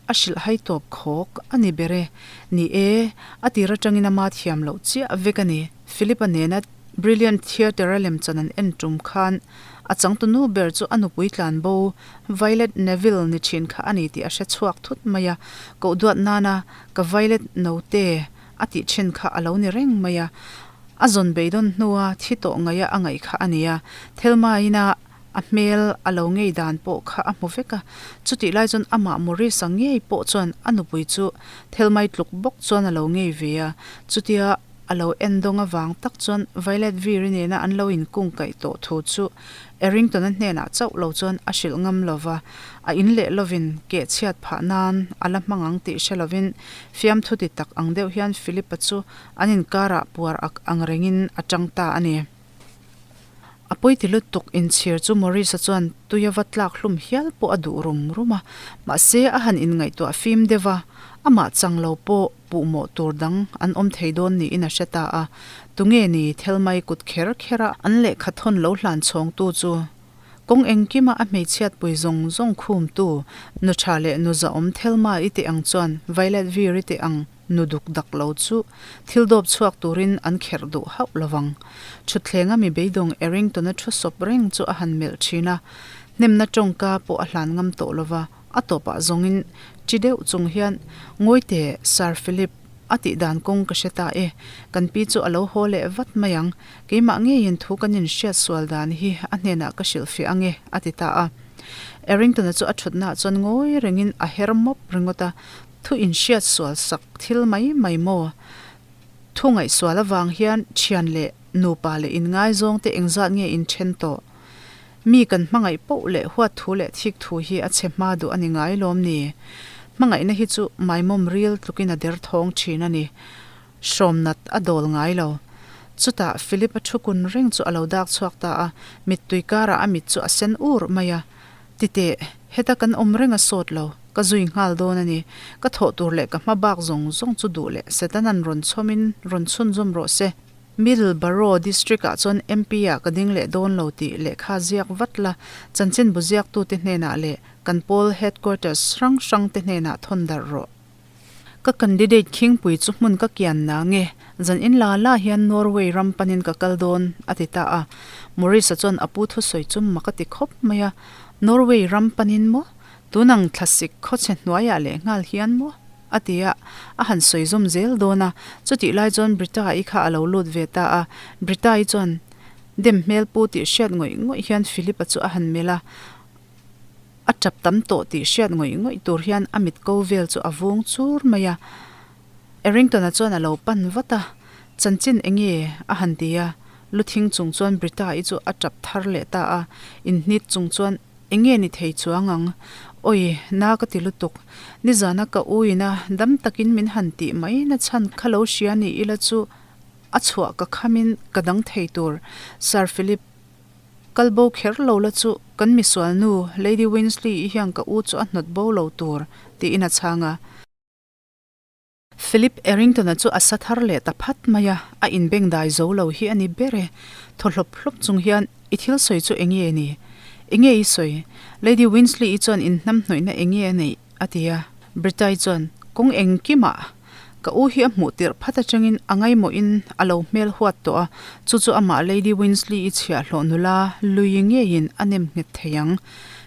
a hrilh hai tawp khawk a ni ber e. Ni e, a tir atangin ama thiam loh chiah vek a ni. Philip-a nena Brilliant Theatre-a lemchan an en tum khan a changtunu ber chu a nupui tlan bo Violet Neville ni thin kha a ni tih a hre chhuak thut mai a. Koh duat nana ka Violet note a tih thin kha a lo ni reng mai a. A zawn beidawn hnua thi tawh ngaia a ngaih kha a ni a, Thelma-ina a hmel a lo ngei dan pawh kha a hmu vek a. Chutih lai chuan amah Maurice-a ngei pawh chuan a nupui chu Thelmai tluk bawk chuan a lo ngei ve a. Chutia a lo en dawng avang tak chuan Violet Viri nena an lo inkungkaih tawh thu chu Errington-a hnenah chauh lo chuan a hrilh ngam lo va, a in leh lovin keh chhiat phah nan a la hmang ang tih hre lovin fiamthu ti tak ang deuh hian Philip-a chu An inkarah puar ak ang rengin a tang ta a ni. A pawiti lutuk inchhir chu Maurice-a chuan tui a va tlak hlum hial pawh a duh rum rum a, mahse a han inngaihtuah fim deuh a, amah chang lo pawh puhmawh tur dang an awm thei dawn niin a hre ta a. Tunge ni Thelmai kut kher kher a an lehkha thawn lo hlan chhawngtu chu kawng engkima a hmeichhiatpui zawng zawng khumtu nu tha leh nu zahawm Thelma i teh ang chuan Violet Veer i teh ang Nu duk dak lo chu thil dawp chhuak turin an kherh duh hauh lovang. Thutthleng a mi beidawng Errington-a thu sawp reng chu a han melh thin a, hnemna tawngka pawh a hlan ngam tawh lova, a tawpah zawngin chi deuh chung hian, Ngawi teh, Sir Philip, a tih dan kawng ka hre ta e, kan pi chu a lo haw leh vat mai ang, keimah ngeiin thu kan inhriat sual dan hi a hnenah ka hrilhfiah ange, a ti ta a. Errington-a chu a thutnaah chuan ngawi rengin a her mawp ringawt a, Thu inhriat sual sak thil mai mai maw? Thu ngaihsual avang hian thian leh nupa leh inngaizawng te engzat nge inthen tawh? Mi kan hmangaih poh leh huat thu leh thik thu hi a chhe hma duh a ni ngai lawm ni? Hmangaihna hi chu maimawm ril tlukin a der thawng thin a ni. Hrawm nat a dawl ngai lo. Chutah Philip-a thu kun reng chu a lo dak chhuak ta a, mittui karah a mit chu a sen ur mai a. Titeh, heta kan awm reng a sawt lo, ka zui nghal dawn a ni. Ka thawh tur leh ka hma bak zawng zawng chu duh leh Setanan rawn chhawmin rawn chhunzawm rawh se. Middleborough District-ah chuan MP-ah ka ding leh dawn lo tih lehkha ziak vat la, chanchinbu ziaktute hnenah leh kan pawl headquarters hrang hrangte hnenah thawn darh rawh. Ka candidate khingpui chu hmun ka kian na nge, zan in la la hian Norway ram panin ka kal dawn, a ti ta a. Maurice-a chuan a pu thusawi chu mak a ti khawp mai a, Norway ram panin maw? Tunang thlasik khawchhe hnuaiah leh nghal hian maw? A ti a, a han sawi zawm zel dawn a. Chutih lai chuan Brita-i kha a lo lut ve ta a. Brita-i chuan dem hmel pu tih hriat ngawih ngawih hian Philip-a chu a han melh a. A tap tam tawh tih hriat ngawih ngawih tur hian a mit ko vel chu a vung chur mai a. Errington-a chuan a lo pan vat a, Chanchin enge? a han ti a. Lu thing chung chuan Brita-i chu a tap thar leh ta a. Inhnit chung chuan Enge ni thei chuang ang? Awi, na ka ti lutuk. Nizana ka u ina dam takin min han tih mai na chhan kha lo hria ni ila chu a chhuah ka khamin ka dang thei tur. Sir Philip, kal bo kher lo la chu kan misual nu Lady Winsley i hian ka u chu a hnawt bo lo tur, tiin a chhang a. Philip Errington-a chu a sa thar leh ta phat mai a, a inbeng dai zo lo hi a ni ber e. Thaw hlawp hlawp chung hian, I thil sawi chu enge ni? Enge i sawi? Lady Winsley-i chuan inhnamhnawihna enge a neih? a ti a. Britai chuan, Kawng engkimah ka u hi a hmuh tirh phat atangin a ngaimawhin a lo hmel huat tawh a, chu chu amah Lady Winsley-i chhiahhlawh nula lui ngeiin a nem nghet thei ang.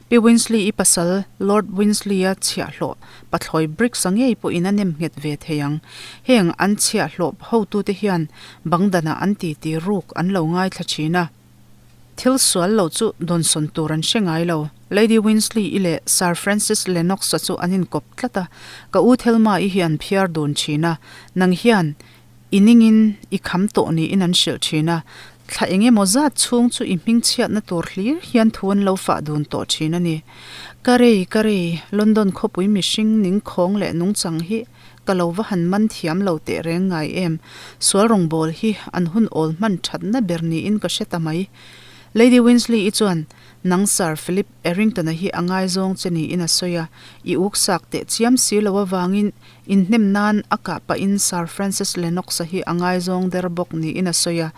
Pi Winsley-i pasal Lord Winsley-a chhiahhlawh Pathlawi Briggs-a ngei pawhin a nem nghet ve thei ang. Heng an chhiahhlawh hotute hian bang danah an titi ruk an lo ngaithla thin a. Thil sual lo chu dawnsawn tur an hre ngai lo. Lady Winsley-i leh Sir Francis Lennox-a chu an inkawp tlat a, ka u Thelma-i hi an phiar dun thin a, nang hian I ningin i kham tawh niin an hrilh thin a, thla eng emaw zat chhung chu i hmingchhiatna tur hlir hian thu an lo fah dun tawh thin a ni. Ka rei, ka rei, London khawpui mihring ning khawng leh nungchang hi ka lo va han man thiam lo teh reng ngai em, sual rawngbâwl hi an hun awl hman thatna ber niin ka hre ta mai. Lady Winsley-i chuan Nang Sir Philip Errington-a hi a ngaizawng che niin a sawi a, i uksak teh chiam si lo avangin Inhnem nan a kah pahin Sir Francis Lennox-a hi a ngaizawng der bawk niin a sawi a,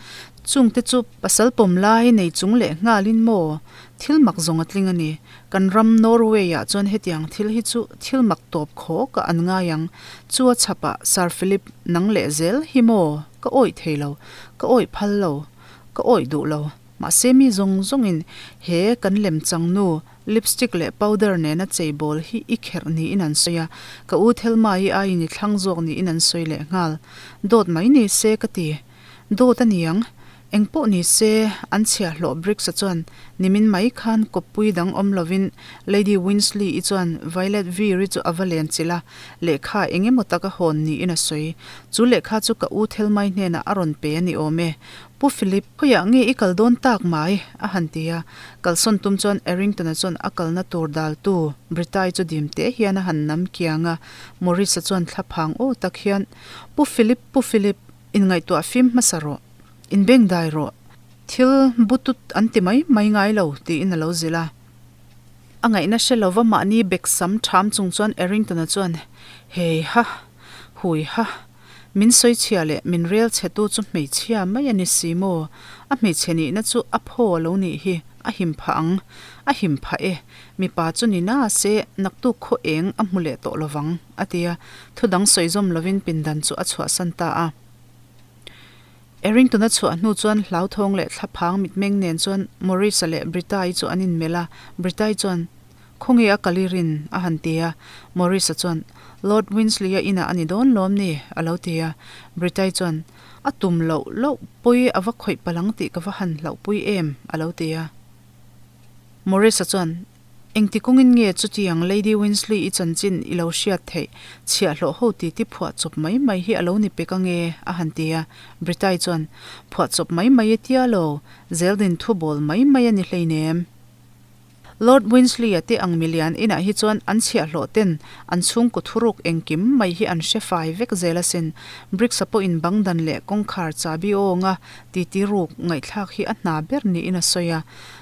chungte chu pasal pawm lai nei chung leh nghalin maw? Thil mak zawng a tling a ni. Kan ram Norway-ah chuan hetiang thil hi chu thil mak tawp khawk ah an ngai ang. Chu a chhapah Sir Philip nang leh zel hi maw? Ka awih thei lo. Ka awih phal lo. Ka awih duh lo. Mahse mi zawng zawngin he kan lemchang nu Lipstick leh powder nena chei bawl hi i kherh niin an sawi a, ka u Thelma-i aiin i thlang zawk niin an sawi leh nghal. Dawt mai ni se ka ti. Dawt a niang. Eng pawh ni se, an chhiahhlawh Briggs-a chuan nimin mai khan kawppui dang awm lovin Lady Winsley-i chuan Violet Veer-i chu a va len chilh a, lehkha eng emaw tak a hawn niin a sawi. Chu lehkha chu ka u Thelma-i hnenah a rawn pe a ni awm e. Pu Philip, khawiah nge i kal dawn tak mai? a han ti a. Kalsawn tum chuan Errington-a chuan a kalna tur daltu Britai chu dim teh hian a han nam kiang a. Maurice-a chuan thlaphang aw tak hian, Pu Philip, Pu Philip, inngaihtuah fim hmasa rawh. Inbengdai rawh. Thil butut an ti mai mai ngai lo, tiin a lo zilh a. A ngaihna hre lova mahni beksam ṭham chung chuan Errington-a chuan, Hei ha, hui ha. Min sawichhia leh min rel chhetu chu hmeichhia mai a ni si maw? A hmeichhe nihna chu a phaw a lo nih hi, a him phah ang. A him phah e. Mipa chu ni na se, naktuk khaw eng a hmu leh tawh lovang, a ti a. Thu dang sawi zawm lovin pindan chu a chhuahsan ta a. Errington-a chhuah hnu chuan hlauthawng leh thlaphang mitmeng nen chuan Maurice-a leh Britta-i chu an inmelh a. Britta-i chuan, Khawnge a kal i rin? a han ti a. Maurice-a chuan, Lord Winsley-a inah a ni dawn lawm ni? a lo ti a. Britta-i chuan, A tum loh loh pawi a va khawih palh ang tih ka va han hlauhpui em? a lo ti a. Maurice-a chuan, Engti kawngin nge chutiang Lady Winsley-i chanchin i lo hriat theih? Chhiahhlawh ho titi phuah chawp mai mai hi a lo ni pek ange? a han ti a. Britta-i chuan, Phuah chawp mai mai e tia lo, zeldin thu bawl mai mai a ni hleinem. Lord Winsley-a te ang milian inah hi chuan an chhiahhlawh ten an chhungkaw thuruk engkim mai hi an hre fai vek zel asin. Briggs-a pawhin bang dan leh kawngkhar chabi awnga titi ruk ngaihthlak hi a hna ber niin a sawi a.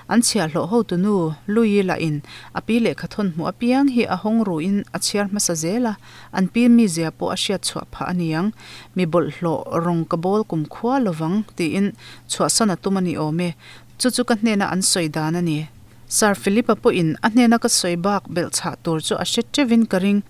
An chhiahhlawh hotunu Louie lahin a pi lehkha thawn hmuh apiang hi a hawng ruin a chhiar hmasa zel a, an pi mizia pawh a hriat chhuah phah a niang. Mi bawlhhlawh rawng ka bawl kum khua lovang tiin chhuahsan a tum a ni awm e. Chu chu ka hnena an sawi dan a ni. Sir Philip-a pawhin a hnena ka sawi bak belhchhah tur chu a hre teuhin ka ring.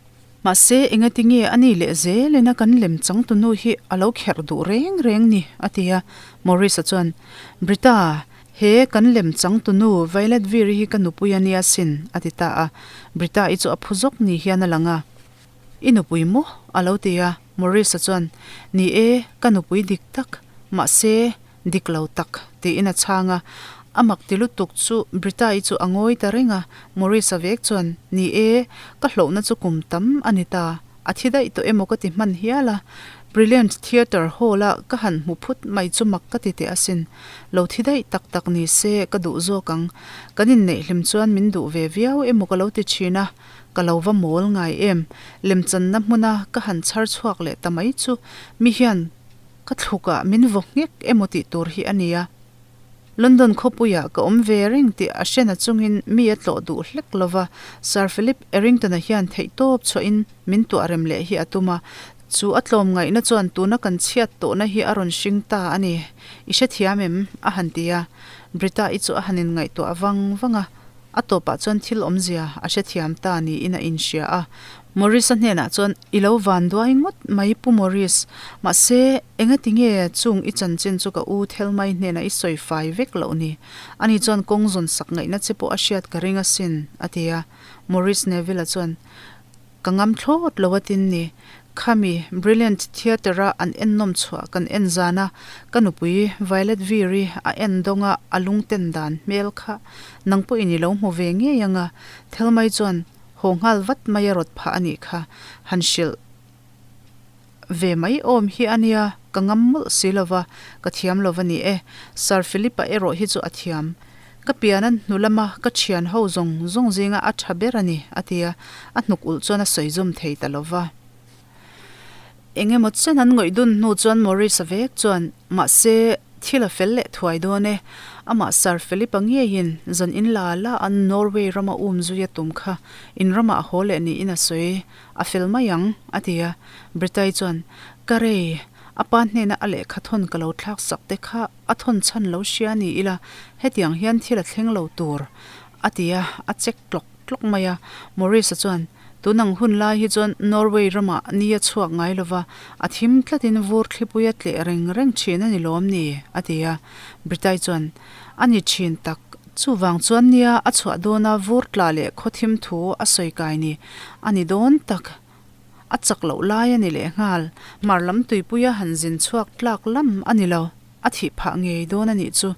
Mahse, engati nge a ni leh zelin a kan lem changtunu hi a lo kherh duh reng reng ni? a ti a. Maurice-a chuan, Britta, he kan lem changtunu Violet Veer-i hi ka nupui a nia sin, a ti ta a. Britta-i chu a phu zawk ni hian a lang a. I nupui maw? a lo ti a. Maurice-a chuan, Ni e, ka nupui dik tak. Mahse, Dik lo tak, tiin a chhang a. A mak ti lutuk chu Britta-i chu a ngawi ta reng a. Maurice-a vek chuan, Ni e, ka hlauhna chu kum tam a ni ta. A thi daih tawh emaw ka ti hman hial a. Brilliant Theatre Hall-a ka han hmu phut mai chu mak ka ti teh asin. Lo thi daih tak tak ni se ka duh zawk ang. Kan inneih hlim chuan min duh ve viau emaw ka lo ti thin a. Ka lo va mawl ngai em. Lemchanna hmuna ka han chhar chhuak leh ta mai chu mi hian Ka thlukah min vaw nghek emaw tih tur hi a nia. London khawpuiah ka awm ve reng tih a hrena chungin mi a tlawh duh hlek lo va, Sir Philip Errington-a hian theihtawp chhuahin min tuah rem leh hi a tum a. Chu a tlawmngaihna chuan tuna kan chhiat tawhna hi a rawn hring ta a ni. I hrethiam em? a han ti a. Britta-i chu a han inngaihtuah vang vang a. A tawpah chuan thil awmzia a hrethiam ta niin a inhria a. Maurice-a hnenah chuan, I lo van duai ngawt mai Pu Maurice, mahse engati nge chung i chanchin chu ka u Thelmai hnenah i sawi fai vek loh ni? Ani chuan kawng zawn sak ngaihna che pawh a hriat ka ring asin, a ti a. Maurice Neville-a chuan, Ka ngam thlawt lo a tin ni. Khami Brilliant Theatre-a an ennawm chhuah kan en zan a, ka nupui Violet Veer-i a en dawng a, a lungten dan hmel kha nang pawhin i lo hmu ve ngei ang a. Thelmai chuan haw nghal vat mai a rawt phah a nih kha. Han hrilh ve mai awm hi a nia, ka ngam mawlh si lo va, ka thiam lo va ni e. Sir Philip-a erawh hi chu a thiam. Ka pian a hnu lama ka thian ho zawng zawng zinga a tha ber a ni, a ti a, a hnuk ulh chuan a sawi zawm thei ta lo va. Eng emaw chen an ngawih dun hnu chuan Maurice-a vek chuan, Mahse, thil a fel leh thuai dawn e. Amah Sir Philip-a ngeiin zan in la la a Norway rama um zui a tum kha in ramah a haw leh niin a sawi. A fel mai ang, a ti a. Britai chuan, Ka rei, a pa hnena a lehkha thawn ka lo thlak sak te kha a thawn chhan lo hria ni ila, hetiang hian thil a thleng lo tur, a ti a, a check tlawk tlawk mai a. Maurice-a chuan, Tun ang hun lai hi chuan Norway ramah ni a chhuak ngai lova, a thim tlatin vur thlipui a tleh reng reng thin a ni lawm ni? a ti a. Britai chuan, A ni thin tak, Chuvang chuan nia a chhuah dawna vur tla leh khaw thim thu a sawi kai ni a ni dawn tak. A chak loh lai a ni lehnghal. Hmar lam tuipuia han zin chhuak tlak lam a ni lo. A thih phah ngei dawn a nih chu.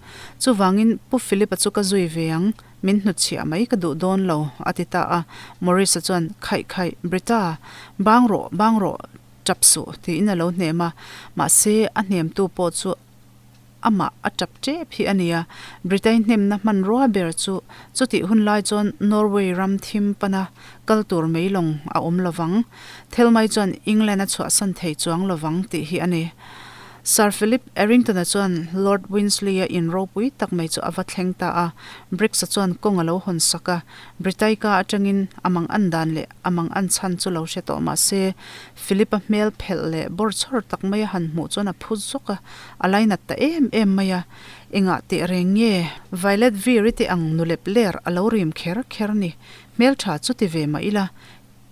Chuvangin Pu Philip-a chu ka zui ve ang, min hnutchhiah mai ka duh dawn lo, a ti ta a. Maurice-a chuan, Khaih khaih, Britta, bang rawh, bang rawh, tap suh, tiin a lo hnem a. Mahse, a hnemtu pawh chu Amah a tap tep hi a nia. Britain hnemna hmanrua ber chu chutih hun lai chuan Norway ram thim pana kal tur mei lawng a awm lovang. Thelmai chuan England a chhuahsan thei chuang lovang tih hi a ni. Sir Philip Errington-a chuan Lord Winsley-a in ropui tak mai chu a va thleng ta a. Briggs-a chuan kawng a lo hawn sak a. Britaika atangin a mang an dan leh a mang an chhan chu lo hre tawh mah se, Philip-a hmel phelh leh bawrchhawr tak mai a han hmuh chuan a phu zawk a. A lainat ta em em mai a, engah teh reng nge? Violet Veer-i te ang nulep ler a lo rim kher kher ni. Hmeltha chu ti ve mah ila,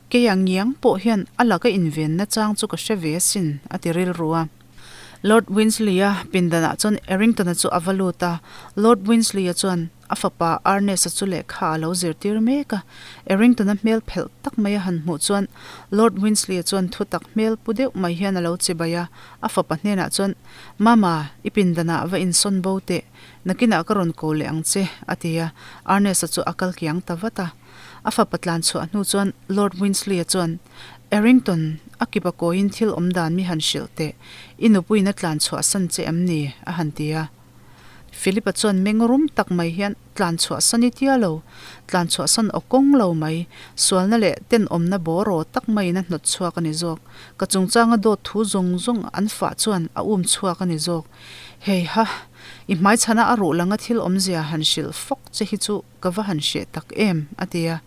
kei ang ngiang pawh hian a laka invenna chang chu ka hre ve asin, a ti rilru a. Lord Winsley-a pindanah chuan Errington-a chu a va lut a, Lord Winsley-a chuan, A fapa Ernest-a chu lehkha a lo zirtir mek a, Errington-a hmel phelh tak mai a han hmuh chuan Lord Winsley-a chuan thutak hmel pu deuh mai hian a lo chibai a, a fapa hnenah chuan, Mama, i pindanah va insawn bo teh, nakinah ka rawn ko leh ang che, a ti a, Ernest-a chu a kal kiang ta vat a. A fapa tlan chhuah hnu chuan Lord Winsley-a chuan, Errington, a kipa kawiin thil awm dan mi han hrilh teh, i nupuiin a tlan chhuah san che em ni? a han ti a. Philip-a chuan meng rum tak mai hian tlan chhuahsan i tia lo, tlan chhuahsan aw kawng lo mai, sualna leh tenawmna bawraw tak maiin a hnawt chhuak a ni zawk. Ka chungchanga dawt thu zawng zawng an fah chuan a um chhuak a ni zawk. Hei ha, i hmaichhana a ruh langa thil awmzia han hrilh fawk che hi chu ka va han hreh tak em, a ti a.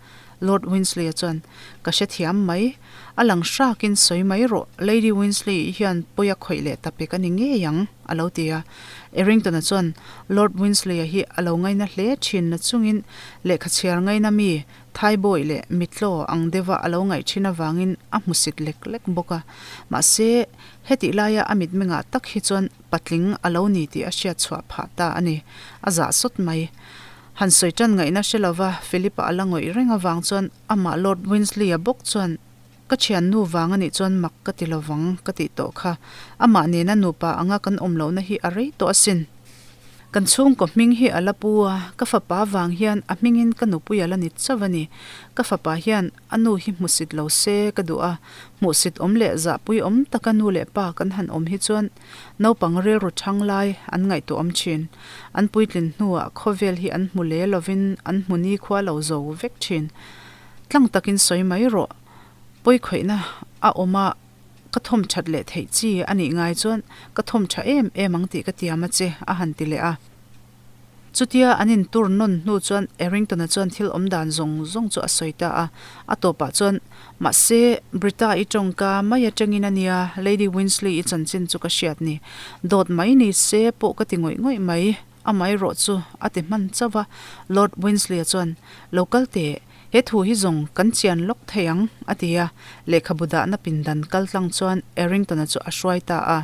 Lord Winsley-a chuan, Ka hrethiam mai. A lang hrakin sawi mai rawh, Lady Winsley-i hian pawi a khawih leh ta pek a ni ngei ang, a lo ti a. Errington-a chuan Lord Winsley-a hi a lo ngaina hle thin na chungin lehkha chhiar ngaina mi, thaibawih leh mitlaw ang deuha a lo ngaih thin avangin a hmusit lek lek bawk a. Mahse, hetih laia a mitmengah tak hi chuan patling a lo ni tih a hriat chhuah phah ta a ni. A zah sawt mai. Han sawi tan ngaihna hre lova Philip-a a la ngawih reng avang chuan amah Lord Winsley-a bawk chuan, Ka thiannu vang a nih chuan mak ka ti lovang ka tih tawh kha. Amah nena nupa anga kan awm lohna hi a rei tawh asin. Kan chhungkaw hming hi a la pu a, ka fapa vang hian a hmingin ka nupui a la ni chauh a ni. Ka fapa hian A nu hi hmusit lo se ka duh a, hmuhsit awm leh zahpui awm taka nu leh pa kan han awm hi chuan naupang rilru thang lai an ngaihtuah awm thin. An puitlin hnuah khawvel hi an hmu le lovin an hmu nikhua lo zo vek thin. Tlang takin sawi mai rawh, pawikhawihna a awm a, ka thawm that leh theih chi a nih ngai chuan ka thawm tha em em ang tih ka tiam a che, a han ti leh a. Chutia an intur nawn hnu chuan Errington-a chuan thil awm dan zawng zawng chu a sawi ta a. A tawpah chuan, Mahse, Britta i tawngka mai atangin a nia, Lady Winsley-i chanchin chu ka hriat ni. Dawt mai ni se pawh ka ti ngawih ngawih mai, amaherawh chu a ti hman chauh a. Lord Winsley-a chuan, Lo kal teh, he thu hi zawng kan chian lawk thei ang, a ti a. Lehkhabu dahna pindan kal tlang chuan Errington-a chu a hruai ta a.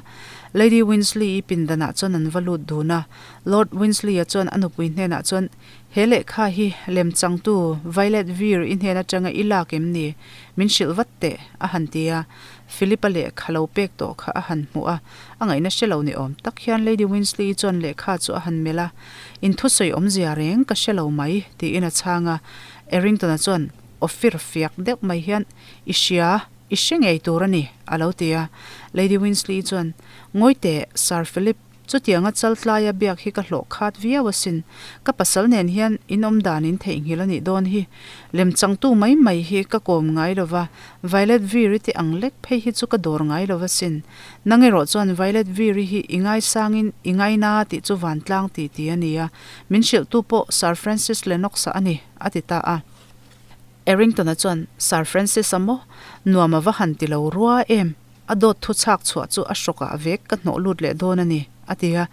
Lady Winsley-i pindanah chuan an va lut dun a. Lord Winsley-a chuan a nupui hnenah chuan, He lehkha hi lemchangtu Violet Vere i hnen atanga i lak em ni? Min hrilh vat teh, a han ti a. Philip-a lehkha lo pek tawh kha a han hmuh a, a ngaihna hre lo ni awm tak hian Lady Winsley-i chuan lehkha chu a han melh a, In thusawi awmzia reng ka hre lo mai, tiin a chhang a. Errington-a chuan aw fir fiak deuh mai hian, I hria, i hre ngei tur a ni, a lo ti a. Lady Winsley-i chuan, Ngawi teh, Sir Philip, Chutianga chaltlaia biak hi ka hlawh khat viau asin. Ka pasal nen hian in awm dan in theihnghilh a nih dawn hi. Lemchangtu mai mai hi ka kawm ngai lo va, Violet Viri te ang lek phei hi chu ka dawr ngai lo asin. Nang erawh chuan Violet Viri hi i ngaisangin i ngaina tih chu vantlang ti ti a ni a, min hrilhtu pawh Sir Francis Lennox-a a ni, a ti ta a. Errington-a chuan, Sir Francis-a maw? Nuam a va han ti lo rua em? A dawt thu chhak chhuah chu a hrawkah vek ka hnawh lut leh dawn a ni, a ti a.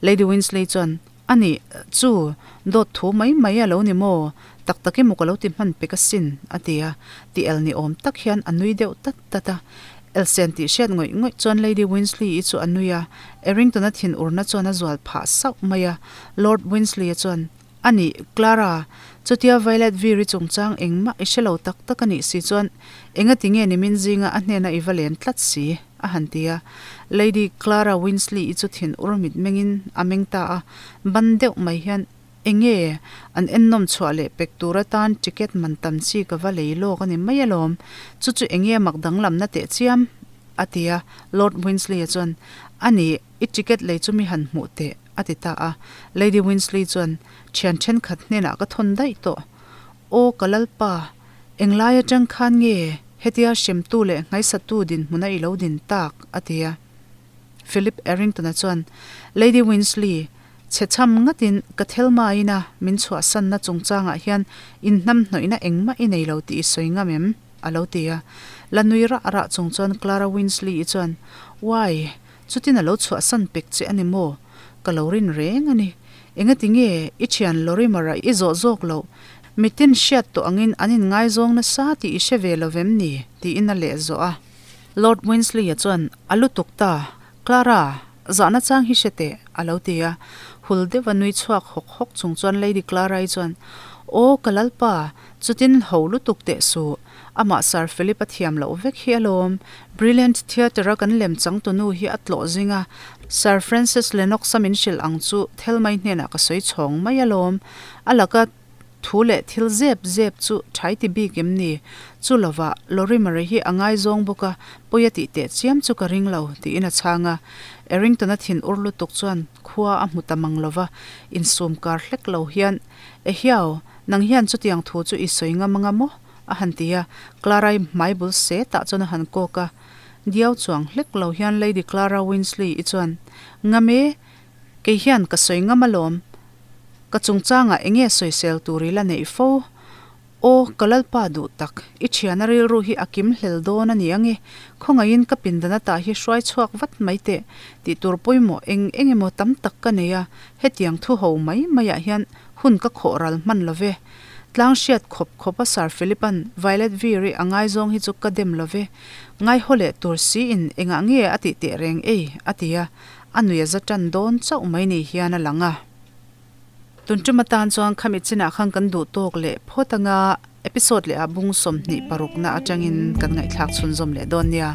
Lady Winsley chuan, A nih, chu, dawt thu mai mai a lo ni maw? Tak tak emaw ka lo ti hman pek asin, a ti a. Ti el ni awm tak hian a nui deuh tat tat a. Elsen tih hriat ngawih ngawih chuan Lady Winsley-i chu a nui a, Errington-a thinurna chuan a zual phah sauh mai a. Lord Winsley-a chuan, A nih, Clara, chutia Violet Viri chungchang engmah i hre lo tak tak a nih si chuan engati nge nimin zinga a hnena i va len tlat si? a han ti a. Lady Clara Winsley-i chu thin ur mit mengin a meng ta a, ban deuh mai hian, Enge, an ennawm chhuah leh pek tur atan ticket man tam chi ka va lei lawk a ni mai alawm, chu chu enge mak danglamna teh chiam? a ti a. Lord Winsley-a chuan, A nih, i ticket lei chu mi han hmuh teh. A ti ta a. Lady Winsley chuan, Thian thenkhat hnenah ka thawn daih tawh. Aw ka lalpa, englai atang khan nge hetia hremtu leh nghaisatu dinhmuna i lo din tak? a ti a. Philip Errington-a chuan, Lady Winsley, chhechham ngatin ka Thelma-ina min chhuahsanna chungchangah hian inhnamhnawihna engmah i nei lo tih i sawi ngam em? a lo ti a. La nui rah rah chung chuan Clara Winsley-i chuan, Why? Chutin a lo chhuahsan pek che a ni maw? Ka lo rin reng a ni. Engati nge i thian Lorimer-a i zawh zawk loh? Mitin hriat tawh angin an inngaizawng nasa tih i hre ve lo vem ni? tiin a leh zawh a. Lord Winsley-a chuan, A lutuk ta, Clara, zahna chang hi hre teh, a lo ti a. Hul deuha nui chhuak hawk hawk chung chuan Lady Clara-i chuan, Aw, ka lalpa, chutin ho lutuk teh suh. Amah Sir Philip a thiam loh vek hi alawm. Brilliant Theatre-a kan lem changtunu hi a tlawh zing a, Sir Francis Lennox-a min hrilh ang chu Thelmai hnenah ka sawi chhawng mai alawm. A laka Thu leh thil zep zep chu thai ti bik em ni? Chu lovah Lorimer-i hi a ngaizawng bawk a, pawi a tih teh chiam chu ka ring lo, tiin a chhang a. Errington-a thin ur lutuk chuan khua a hmu ta mang lova, insum kar hlek lo hian, Ehiau, nang hian chutiang thu chu i sawi ngam anga maw? a han ti a, Clara-i hmai bul setah chuan a han kawk a. Diau chuang hlek lo hian Lady Clara Winsley-i chuan, Ngam e, kei hian ka sawi ngam alawm. Ka chungchangah eng nge sawisel tur i la neih fo? Aw, ka Lalpa duh tak, i thiana rilru hi a kim hlel dawn a ni ange, khawngaihin ka pindan atah hi hruai chhuak vat mai teh, tih tur pawimawh eng eng emaw tam tak ka nei a, hetiang thu ho mai maiah hian hun ka khawh ral hman lo ve. Tlang hriat khawp khawp a Sir Philip-a'n Violet Veer-i a ngaizawng hi chu ka dem lo ve, ngaihaw leh tur siin engah nge a tih teh reng ei, a ti a, a nui a za tan dawn chauh mai ni hian a lang a. Tun tum atan chuan khami chinah khan kan duh tawk leh phawt anga episode leh ah bung 26 na atangin kan ngaihthlak chhunzawm leh dawn nia.